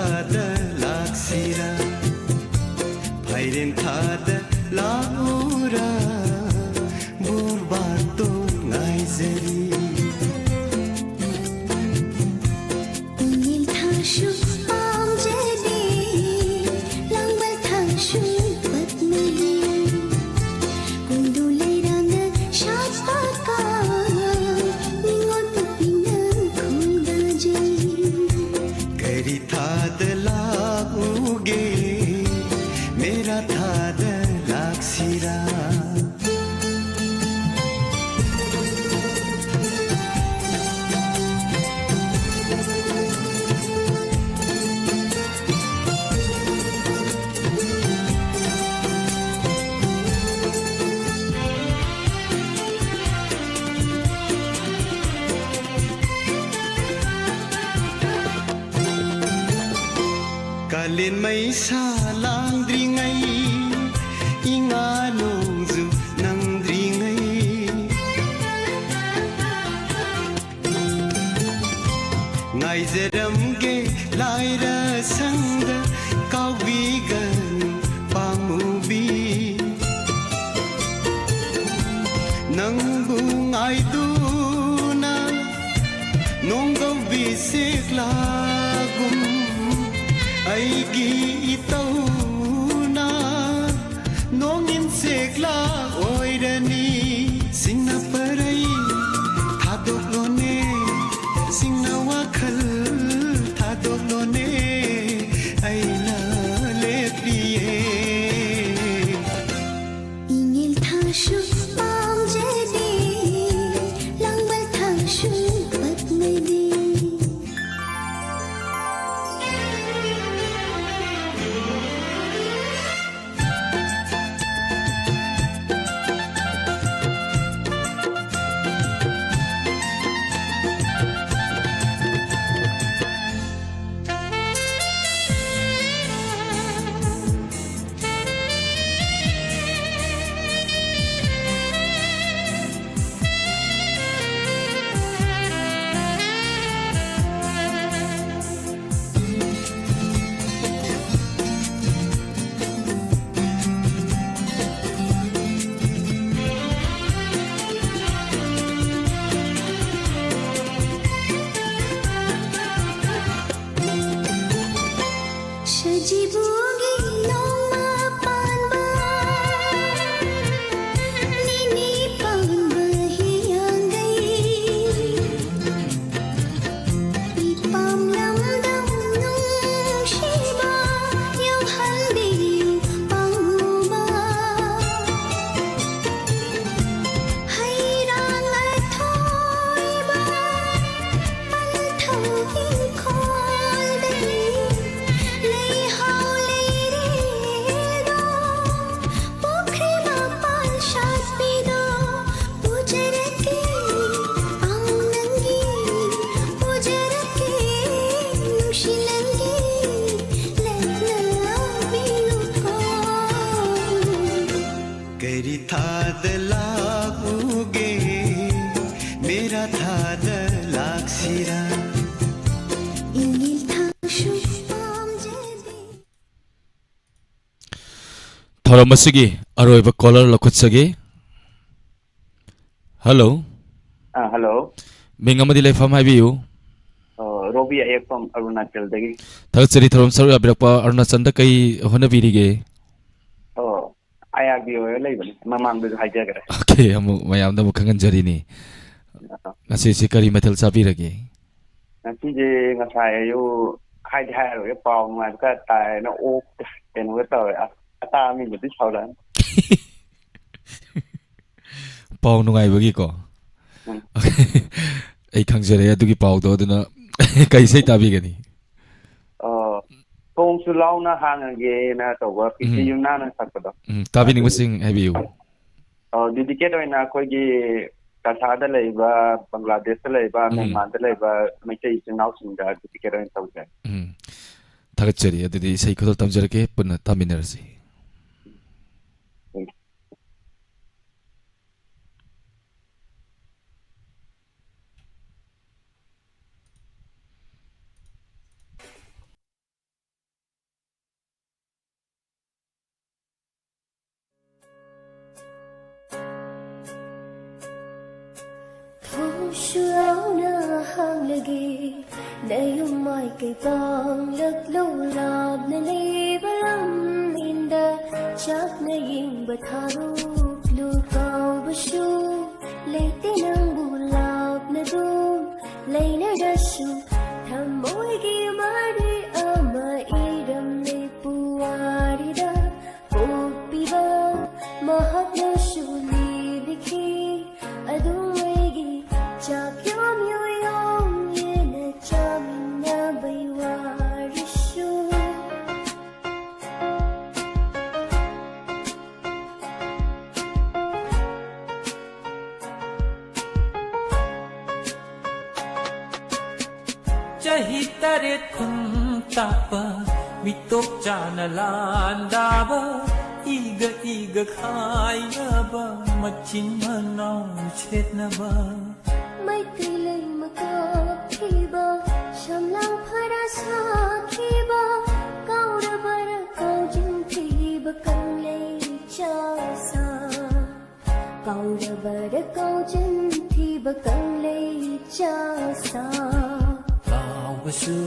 ꯂꯦꯟꯃꯩꯁꯥ ꯂꯥꯡꯗ꯭ꯔꯤꯉꯩ, ꯏꯉꯥ ꯅꯣꯡꯖꯨ ꯅꯪꯗ꯭ꯔꯤꯉꯩ, ꯉꯥꯏꯖꯔꯝꯒꯦ ꯂꯥꯏꯔ ꯁꯪꯗ ꯀꯥꯎꯕꯤꯒꯅꯨ ꯄꯥꯝꯃꯨꯕꯤ꯫ ꯅꯪꯕꯨ ꯉꯥꯏꯗꯨꯅ ꯅꯣꯡꯒꯧꯕꯤ ꯁꯦꯛꯂꯥꯒꯨꯝ ꯑꯩꯒꯤ ꯏꯇꯧꯅ ꯅꯣꯡꯏꯟ ꯁꯦꯛꯂꯥ ꯑꯣꯏꯔꯅꯤ꯫ ꯁꯤꯡꯅ ꯄꯔꯩ ꯊꯥꯗꯣꯛꯂꯣꯅꯦ, ꯁꯤꯡꯅ ꯋꯥꯈꯜ ꯊꯥꯗꯣꯛꯂꯣꯅꯦ, ꯑꯩꯅ ꯂꯦꯞꯄꯤꯌꯦ꯫ ꯏꯉꯦꯜ ꯊꯥꯁꯨ ꯄꯥꯝꯖꯗꯦ, ꯂꯥꯡꯕꯜ ꯊꯥꯁꯨ ꯄꯛꯅꯗꯦ꯫ ꯁꯖꯤꯕꯨꯒꯤ ꯅꯣꯡꯃ ꯄꯥꯟꯕ, ꯅꯤꯅꯤ ꯄꯥꯟꯕ ꯍꯤꯌꯥꯡꯒꯩ, ꯏꯄꯥꯝ ꯂꯝꯗꯝ ꯅꯨꯡꯁꯤꯕ ꯌꯧꯍꯟꯕꯤꯌꯨ ꯄꯥꯝꯃꯨꯕ꯫ ꯍꯩꯔꯥꯡ ꯑꯊꯣꯏꯕ ꯄꯟꯊꯧ ꯏꯪꯈꯣꯜꯗꯒꯤ ꯂꯩꯍꯥꯎ ꯊꯧꯔꯝ ꯑꯁꯤꯒꯤ ꯑꯔꯣꯏꯕ caller ꯂꯧꯈꯠꯆꯒꯦ꯫ Hello꯫ ꯑꯥ, hello꯫ ꯃꯤꯡ ꯑꯃꯗꯤ ꯂꯩꯐꯝ ꯍꯥꯏꯕꯤꯌꯨ꯫ ꯑꯣ, ꯔꯣꯕꯤ ꯑꯌꯦꯛꯄꯝ, ꯑꯔꯨꯅꯥꯆꯜꯗꯒꯤ꯫ ꯊꯥꯒꯠꯆꯔꯤ, ꯊꯧꯔꯝ ꯁꯔꯨꯛ ꯌꯥꯕꯤꯔꯛꯄ꯫ ꯑꯔꯨꯅꯥꯆꯜꯗ ꯀꯩ ꯍꯣꯠꯅꯕꯤꯔꯤꯒꯦ? ꯑꯣ, IRB ꯑꯣꯏꯔ ꯂꯩꯕꯅꯤ, ꯃꯃꯥꯡꯗꯁꯨ ꯍꯥꯏꯖꯈ꯭ꯔꯦ꯫ Okay, ꯑꯃꯨꯛ ꯃꯌꯥꯝꯗ ꯑꯃꯨꯛ ꯈꯪꯍꯟꯖꯔꯤꯅꯤ꯫ ꯑꯥ꯫ ꯉꯁꯤꯁꯤ ꯀꯔꯤ ꯃꯊꯦꯜ ꯆꯥꯕꯤꯔꯒꯦ? ꯉꯁꯤꯁꯦ ꯉꯁꯥꯏ ꯑꯌꯨꯛ ꯍꯥꯏꯗꯤ ꯍꯥꯏꯔꯔꯣꯏꯒꯦ, ꯄꯥꯎ ꯅꯨꯡꯉꯥꯏꯕ ꯈꯔ ꯇꯥꯏꯅ ꯑꯣꯛ ꯀꯩꯅꯣꯒ ꯇꯧꯔꯦ꯫ ꯑꯁ, ꯑꯇꯥꯕ ꯃꯤꯕꯨꯗꯤ ꯁꯥꯎꯔꯛꯑꯅꯤ꯫ ꯄꯥꯎ ꯅꯨꯡꯉꯥꯏꯕꯒꯤꯀꯣ? ꯎꯝ꯫ ꯑꯩ ꯈꯪꯖꯔꯦ ꯑꯗꯨꯒꯤ ꯄꯥꯎꯗꯣ, ꯑꯗꯨꯅ ꯀꯩ ꯏꯁꯩ ꯇꯥꯕꯤꯒꯅꯤ? ꯑꯣ, "ꯊꯣꯡꯁꯨ ꯂꯥꯎꯅ ꯍꯥꯡꯉꯒꯦꯅ" ꯇꯧꯕ ꯄꯤ ꯁꯤ ꯎꯝ꯫ ꯌꯨꯝꯅꯥꯝꯅ ꯁꯛꯄꯗꯣ꯫ ꯎꯝ, ꯇꯥꯕꯤꯅꯤꯡꯕꯁꯤꯡ ꯍꯥꯏꯕꯤꯌꯨ꯫ ꯑꯣ, dedicate ꯑꯣꯏꯅ ꯑꯩꯈꯣꯏꯒꯤ ꯀꯁꯥꯗ ꯂꯩꯕ, ꯕꯪꯒ꯭ꯂꯥꯗꯦꯁꯇ ꯂꯩꯕ, ꯎꯝ꯫ ꯃ꯭ꯌꯥꯟꯃꯥꯔꯗ ꯂꯩꯕ ꯃꯩꯇꯩ ꯏꯆꯤꯟ ꯏꯅꯥꯎꯁꯤꯡꯗ dedicate ꯑꯣꯏꯅ ꯇꯧꯖꯩ꯫ ꯎꯝ꯫ ꯊꯥꯒꯠꯆꯔꯤ꯫ ꯑꯗꯨꯗꯤ ꯏꯁꯩ ꯈꯨꯗꯣꯜ ꯇꯝꯖꯔꯛꯀꯦ, ꯄꯨꯟꯅ ꯇꯥꯃꯤꯟꯅꯔꯁꯤ꯫ ꯎꯝ꯫ ꯊꯣꯡꯁꯨ ꯂꯥꯎꯅ ꯍꯥꯡꯂꯒꯦ, ꯅꯌꯨꯝ ꯃꯥꯏꯀꯩ ꯄꯥꯡꯂꯛꯂꯣ, ꯂꯥꯞꯅ ꯂꯩꯕ ꯂꯝ ꯏꯟꯗ ꯆꯥꯛꯅ ꯌꯦꯡꯕ ꯊꯥꯔꯨꯛꯂꯨ, ꯀꯥꯎꯕꯁꯨ ꯂꯩꯇꯦ ꯅꯪꯕꯨ ꯂꯥꯞꯅ ꯑꯗꯨꯝ ꯂꯩꯅꯔꯁꯨ, ꯊꯃꯣꯏꯒꯤ ꯃꯔꯤ ꯑꯃ ꯏꯔꯝꯂꯦ ꯄꯨꯋꯥꯔꯤꯗ꯫ ꯄꯣꯛꯄꯤꯕ ꯃꯍꯥꯛꯅꯁꯨ ꯂꯤꯕꯤꯈꯤ, ꯑꯗꯨꯝ ꯑꯩꯒꯤ ꯆꯥꯛ ꯌꯣꯝ ꯌꯣꯝ ꯌꯦꯟꯅ ꯆꯥꯃꯤꯟꯅꯕꯩ ꯋꯥꯔꯤꯁꯨ꯫ ꯆꯍꯤ ꯇꯔꯦꯠ ꯀꯨꯟ ꯇꯥꯛꯄ, ꯃꯤꯇꯣꯞ ꯆꯥꯅ ꯂꯥꯟꯗꯥꯕ, ꯏꯒ ꯏꯒ ꯈꯥꯏꯅꯕ, ꯃꯆꯤꯟ ꯃꯅꯥꯎ ꯁꯦꯠꯅꯕ꯫ ꯃꯩꯇꯩ ꯂꯩꯃ ꯀꯥꯞꯈꯤꯕ, ꯁꯝꯂꯥꯡ ꯐꯔꯥ ꯁꯥꯈꯤꯕ, ꯀꯥꯎꯔꯕꯔꯥ ꯀꯥꯎꯖꯤꯟꯈꯤꯕ ꯀꯪꯂꯩ ꯀꯥꯎꯔꯕꯔ ꯀꯥꯎꯖꯟꯈꯤꯕ ꯀꯪꯂꯩ ꯆꯥꯁꯥ꯫ ꯀꯥꯎꯕꯁꯨ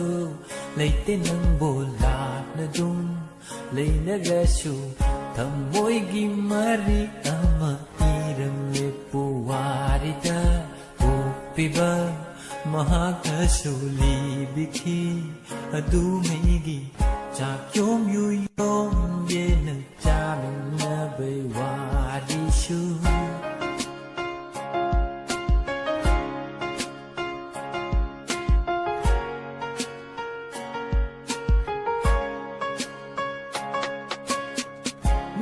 ꯂꯩꯇꯦ ꯅꯪꯕꯨ ꯂꯥꯞꯅ ꯑꯗꯨꯝ ꯂꯩꯅꯔꯁꯨ ꯊꯃꯣꯏꯒꯤ ꯃꯔꯤ ꯑꯃ ꯏꯔꯝꯂꯦ ꯄꯨꯋꯥꯔꯤꯗ꯫ ꯄꯣꯛꯄꯤꯕ ꯃꯍꯥꯛꯅꯁꯨ ꯂꯤꯕꯤꯈꯤ ꯑꯗꯨꯉꯩꯒꯤ ꯆꯥꯛꯌꯣꯝ ꯌꯨꯌꯣꯝ ꯌꯦꯟꯅ ꯆꯥꯃꯤꯟꯅꯕꯩ ꯋꯥꯔꯤꯁꯨ꯫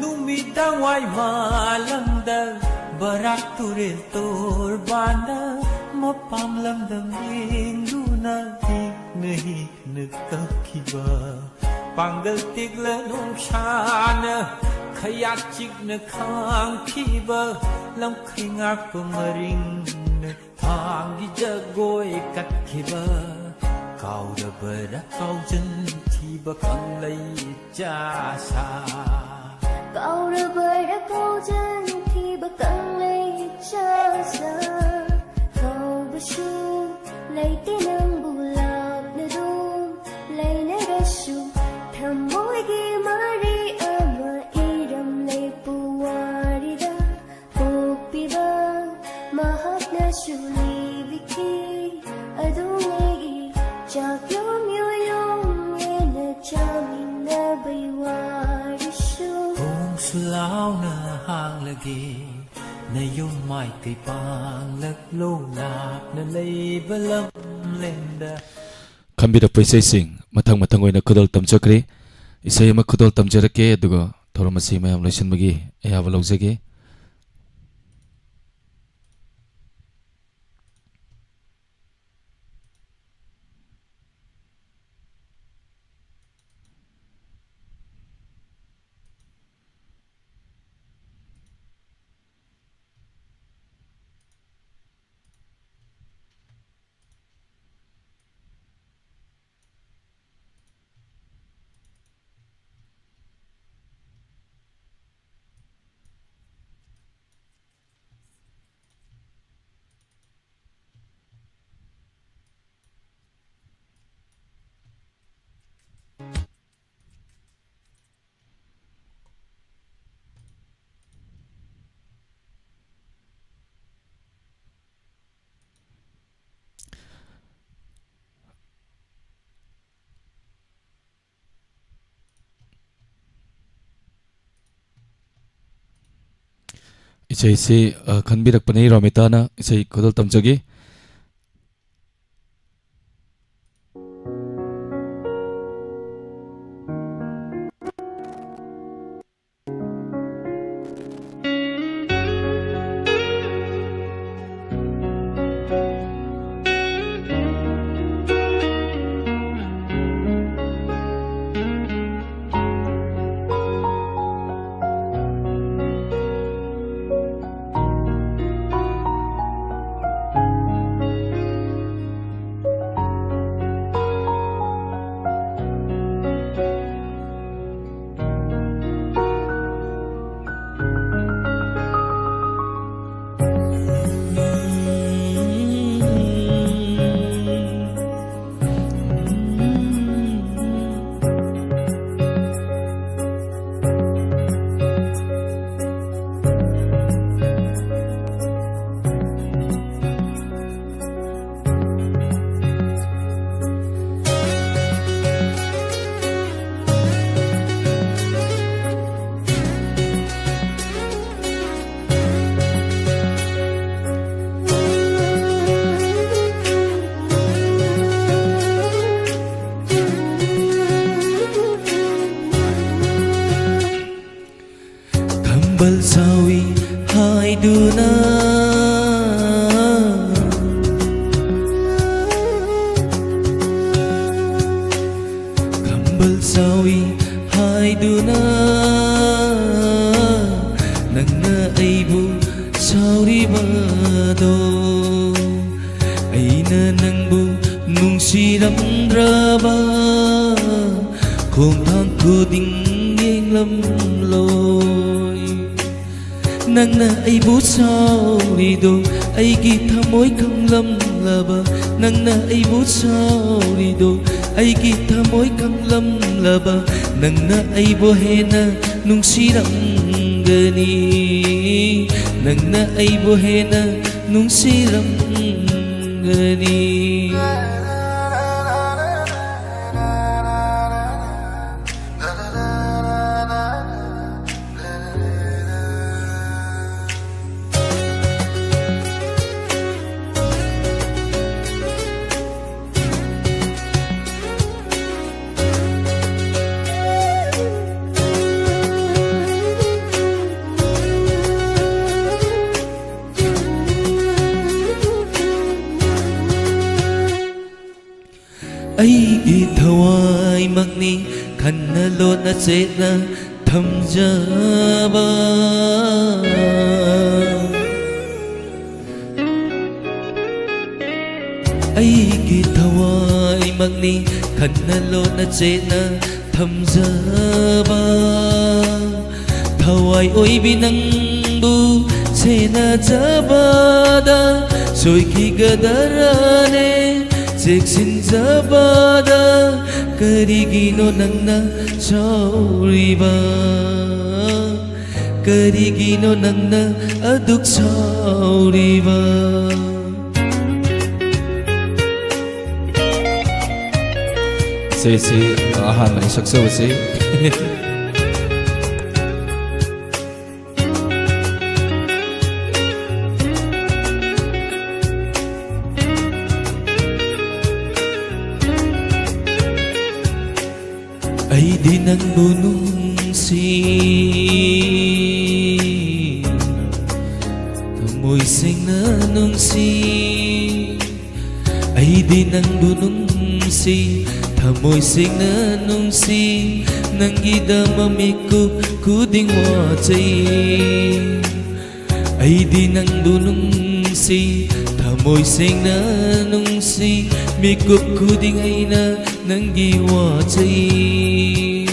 ꯅꯨꯃꯤꯗꯥꯡ ꯋꯥꯏ ꯃꯥꯂꯪꯗ ꯕꯔꯥꯛ ꯇꯨꯔꯦꯜ ꯇꯣꯔꯕꯥꯟꯗ ꯃꯄꯥꯝ ꯂꯝꯗꯝ ꯌꯦꯡꯗꯨꯅ ꯏꯪꯅ ꯏꯪꯅ ꯀꯞꯈꯤꯕ꯫ ꯄꯥꯡꯒꯜ ꯇꯦꯛꯂ ꯅꯣꯡꯁꯥꯅ ꯈꯌꯥꯠ ꯆꯤꯛꯅ ꯈꯥꯡꯈꯤꯕ꯫ ꯂꯝꯈꯩ ꯉꯥꯛꯄ ꯃꯔꯤꯡꯅ ꯊꯥꯡꯒꯤ ꯖꯒꯣꯏ ꯀꯠꯈꯤꯕ꯫ ꯀꯥꯎꯔꯕꯔ ꯀꯥꯎꯖꯟꯈꯤꯕ ꯀꯪꯂꯩ ꯆꯥꯁꯥ꯫ ꯀꯥꯎꯔꯕꯔ ꯀꯥꯎꯖꯟꯈꯤꯕ ꯀꯪꯂꯩ ꯆꯥꯁꯥ꯫ ꯀꯥꯎꯕꯁꯨ ꯂꯩꯇꯦ ꯅꯪꯕꯨ ꯂꯥꯞꯅ ꯑꯗꯨꯝ ꯂꯩꯅꯔꯁꯨ ꯊꯃꯣꯏꯒꯤ ꯃꯔꯤ ꯑꯃ ꯏꯔꯝꯂꯦ ꯄꯨꯋꯥꯔꯤꯗ꯫ ꯄꯣꯛꯄꯤꯕ ꯃꯍꯥꯛꯅꯁꯨ ꯂꯤꯕꯤꯈꯤ ꯑꯗꯨꯉꯩꯒꯤ ꯆꯥꯛꯌꯣꯝ ꯌꯨꯌꯣꯝ ꯌꯦꯟꯅ ꯆꯥꯃꯤꯟꯅꯕꯩ ꯋꯥꯔꯤꯁꯨ꯫ ꯈꯣꯡꯁꯨ ꯂꯥꯎꯅ ꯍꯥꯡꯂꯒꯦ ꯅꯌꯨꯝ ꯃꯥꯏꯀꯩ ꯄꯥꯡꯂꯛꯂꯣ ꯂꯥꯞꯅ ꯂꯩꯕ ꯂꯝꯂꯦꯟꯗ꯫ ꯈꯟꯕꯤꯔꯛꯄ ꯏꯁꯩꯁꯤꯡ ꯃꯊꯪ ꯃꯊꯪ ꯑꯣꯏꯅ ꯈꯨꯗꯣꯜ ꯇꯝꯖꯈ꯭ꯔꯦ꯫ ꯏꯁꯩ ꯑꯃ ꯈꯨꯗꯣꯜ ꯇꯝꯖꯔꯛꯀꯦ, ꯑꯗꯨꯒ ꯊꯧꯔꯝ ꯑꯁꯤ ꯃꯌꯥꯝ ꯂꯣꯏꯁꯤꯟꯕꯒꯤ ꯑꯌꯥꯕ ꯂꯧꯖꯒꯦ꯫ ꯏꯁꯩꯁꯤ, ꯑ, ꯈꯟꯕꯤꯔꯛꯄꯅꯤ ꯔꯣꯃꯤꯇꯥꯅ꯫ ꯏꯁꯩ ꯈꯨꯗꯣꯜ ꯇꯝꯖꯒꯦ꯫ ꯈꯝꯕꯜ ꯁꯥꯎꯏ ꯍꯥꯏꯗꯨꯅ, ꯈꯝꯕꯜ ꯁꯥꯎꯏ ꯍꯥꯏꯗꯨꯅ, ꯅꯪꯅ ꯑꯩꯕꯨ ꯁꯥꯎꯔꯤꯕꯗꯣ, ꯑꯩꯅ ꯅꯪꯕꯨ ꯅꯨꯡꯁꯤꯔꯝꯗ꯭ꯔꯕ, ꯈꯣꯡꯊꯥꯡ ꯈꯨꯗꯤꯡ ꯌꯦꯡꯂꯝꯂꯣꯏ꯫ ꯅꯪꯅ ꯑꯩꯕꯨ ꯁꯥꯎꯔꯤꯗꯣ, ꯑꯩꯒꯤ ꯊꯃꯣꯏ ꯈꯪꯂꯝꯂꯕ꯫ ꯅꯪꯅ ꯑꯩꯕꯨ ꯁꯥꯎꯔꯤꯗꯣ, ꯑꯩꯒꯤ ꯊꯃꯣꯏ ꯈꯪꯂꯝꯂꯕ꯫ ꯅꯪꯅ ꯑꯩꯕꯨ ꯍꯦꯟꯅ ꯅꯨꯡꯁꯤꯔꯝꯒꯅꯤ꯫ ꯅꯪꯅ ꯑꯩꯕꯨ ꯍꯦꯟꯅ ꯅꯨꯡꯁꯤꯔꯝꯒꯅꯤ꯫ ꯑꯩꯒꯤ ꯊꯋꯥꯏꯃꯛꯅꯤ ꯈꯟꯅ ꯂꯣꯟꯅ ꯆꯦꯠꯅ ꯊꯝꯖꯕ꯫ ꯑꯩꯒꯤ ꯊꯋꯥꯏꯃꯛꯅꯤ ꯈꯟꯅ ꯂꯣꯟꯅ ꯆꯦꯠꯅ ꯊꯝꯖꯕ꯫ ꯊꯋꯥꯏ ꯑꯣꯏꯕꯤ ꯅꯪꯕꯨ ꯁꯦꯟꯅꯖꯕꯗ ꯁꯣꯏꯈꯤꯒꯗ꯭ꯔꯅꯦ ꯆꯦꯛꯁꯤꯟꯖꯕꯗ꯫ ꯀꯔꯤꯒꯤꯅꯣ ꯅꯪꯅ ꯁꯥꯎꯔꯤꯕ? ꯀꯔꯤꯒꯤꯅꯣ ꯅꯪꯅ ꯑꯗꯨꯛ ꯁꯥꯎꯔꯤꯕ? ꯏꯁꯩꯁꯤ ꯑꯍꯥꯟꯕꯅꯤ ꯁꯛꯆꯕꯁꯤ꯫ ꯑꯩꯗꯤ ꯅꯪꯕꯨ ꯅꯨꯡꯁꯤ, ꯊꯃꯣꯏ ꯁꯦꯡꯅ ꯅꯨꯡꯁꯤ꯫ ꯑꯩꯗꯤ ꯅꯪꯕꯨ ꯅꯨꯡꯁꯤ, ꯊꯃꯣꯏ ꯁꯦꯡꯅ ꯅꯨꯡꯁꯤ꯫ ꯅꯪꯒꯤꯗꯃꯛ ꯃꯤꯀꯨꯞ ꯈꯨꯗꯤꯡ ꯋꯥꯖꯩ꯫ ꯑꯩꯗꯤ ꯅꯪꯕꯨ ꯅꯨꯡꯁꯤ, ꯊꯃꯣꯏ ꯁꯦꯡꯅ ꯅꯨꯡꯁꯤ꯫ ꯃꯤꯀꯨꯞ ꯈꯨꯗꯤꯡ ꯑꯩꯅ ꯅꯪꯒꯤ ꯋꯥꯖꯩ꯫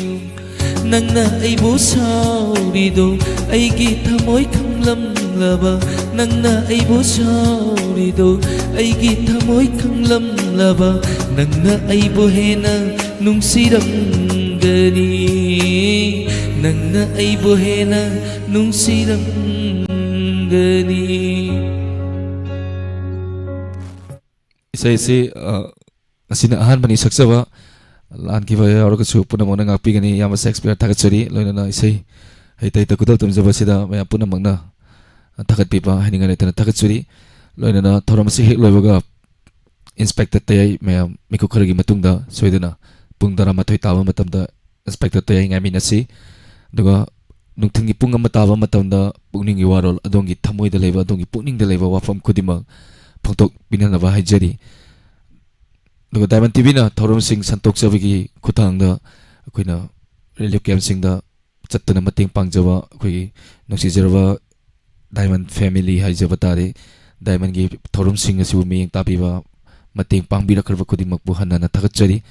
ꯅꯪꯅ ꯑꯩꯕꯨ ꯁꯥꯎꯔꯤꯗꯣ ꯑꯩꯒꯤ ꯊꯃꯣꯏ ꯈꯪꯂꯝꯂꯕ꯫ ꯅꯪꯅ ꯑꯩꯕꯨ ꯁꯥꯎꯔꯤꯗꯣ ꯑꯩꯒꯤ ꯊꯃꯣꯏ ꯈꯪꯂꯝꯂꯕ꯫ ꯅꯪꯅ ꯑꯩꯕꯨ ꯍꯦꯟꯅ ꯅꯨꯡꯁꯤꯔꯝꯒꯅꯤ꯫ ꯅꯪꯅ ꯑꯩꯕꯨ ꯍꯦꯟꯅ ꯅꯨꯡꯁꯤꯔꯝꯒꯅꯤ꯫ ꯏꯁꯩꯁꯤ, ꯑ, ꯑꯁꯤꯅ ꯑꯍꯥꯟꯕꯅꯤ ꯁꯛꯆꯕ꯫ ꯂꯥꯟꯈꯤꯕ ꯌꯥꯎꯔꯒꯁꯨ ꯄꯨꯝꯅꯃꯛꯅ ꯉꯥꯛꯄꯤꯒꯅꯤ꯫ ꯏꯌꯥꯝꯕ ꯁꯦꯛꯁꯄꯤꯌꯔ ꯊꯥꯒꯠꯆꯔꯤ꯫ ꯂꯣꯏꯅꯅ ꯏꯁꯩ ꯍꯩꯇ ꯍꯩꯇ ꯈꯨꯗꯣꯜ ꯇꯝꯖꯕꯁꯤꯗ ꯃꯌꯥꯝ ꯄꯨꯝꯅꯃꯛꯅ ꯊꯥꯒꯠꯄꯤꯕ ꯍꯥꯏꯅꯤꯡꯉꯥꯏ ꯂꯩꯇꯅ ꯊꯥꯒꯠꯆꯔꯤ꯫ ꯂꯣꯏꯅꯅ ꯊꯧꯔꯝ ꯑꯁꯤ ꯍꯦꯛ ꯂꯣꯏꯕꯒ ꯏꯟꯁꯄꯦꯛꯇꯔ ꯇꯌꯥꯏ ꯃꯌꯥꯝ ꯃꯤꯀꯨꯞ ꯈꯔꯒꯤ ꯃꯇꯨꯡꯗ ꯁꯣꯏꯗꯅ ꯄꯨꯡ ꯇꯔꯥꯃꯥꯊꯣꯏ ꯇꯥꯕ ꯃꯇꯝꯗ ꯏꯟꯁꯄꯦꯛꯇꯔ ꯇꯌꯥꯏ ꯉꯥꯏꯃꯤꯟꯅꯁꯤ꯫ ꯑꯗꯨꯒ ꯅꯨꯡꯊꯤꯜꯒꯤ ꯄꯨꯡ ꯑꯃ ꯇꯥꯕ ꯃꯇꯝꯗ ꯄꯨꯛꯅꯤꯡꯒꯤ ꯋꯥꯔꯣꯜ, ꯑꯗꯣꯝꯒꯤ ꯊꯃꯣꯏꯗ ꯂꯩꯕ, ꯑꯗꯣꯝꯒꯤ ꯄꯨꯛꯅꯤꯡꯗ ꯂꯩꯕ ꯋꯥꯐꯝ ꯈꯨꯗꯤꯡꯃꯛ ꯐꯣꯡꯗꯣꯛꯄꯤꯅꯅꯕ ꯍꯥꯏꯖꯔꯤ꯫ ꯑꯗꯨꯒ ꯗꯥꯏꯃꯟ ꯇꯤꯚꯤꯅ ꯊꯧꯔꯝꯁꯤꯡ ꯁꯟꯗꯣꯛꯆꯕꯒꯤ ꯈꯨꯠꯊꯥꯡꯗ ꯑꯩꯈꯣꯏꯅ ꯔꯤꯂꯤꯐ ꯀꯦꯝꯞꯁꯤꯡꯗ ꯆꯠꯇꯨꯅ ꯃꯇꯦꯡ ꯄꯥꯡꯖꯕ ꯑꯩꯈꯣꯏꯒꯤ ꯅꯨꯡꯁꯤꯖꯔꯕ ꯗꯥꯏꯃꯟ ꯐꯦꯃꯤꯂꯤ ꯍꯥꯏꯖꯕ ꯇꯥꯔꯦ, ꯗꯥꯏꯃꯟꯒꯤ ꯊꯧꯔꯝꯁꯤꯡ ꯑꯁꯤꯕꯨ ꯃꯤꯠꯌꯦꯡ ꯇꯥꯕꯤꯕ, ꯃꯇꯦꯡ ꯄꯥꯡꯕꯤꯔꯛꯈ꯭ꯔꯕ ꯈꯨꯗꯤꯡꯃꯛꯄꯨ ꯍꯟꯅ ꯍꯟꯅ ꯊꯥꯒꯠꯆꯔꯤ꯫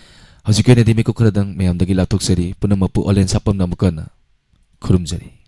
ꯍꯧꯖꯤꯛꯀꯤ ꯑꯣꯏꯅꯗꯤ ꯃꯤꯀꯨꯞ ꯈꯔꯗꯪ ꯃꯌꯥꯝꯗꯒꯤ ꯂꯥꯞꯊꯣꯛꯆꯔꯤ꯫ ꯄꯨꯝꯅꯃꯛꯄꯨ ꯑꯣꯂꯦꯟ ꯁꯥꯄꯝꯅ ꯑꯃꯨꯛꯀ ꯍꯟꯅ ꯈꯨꯔꯨꯝꯖꯔꯤ꯫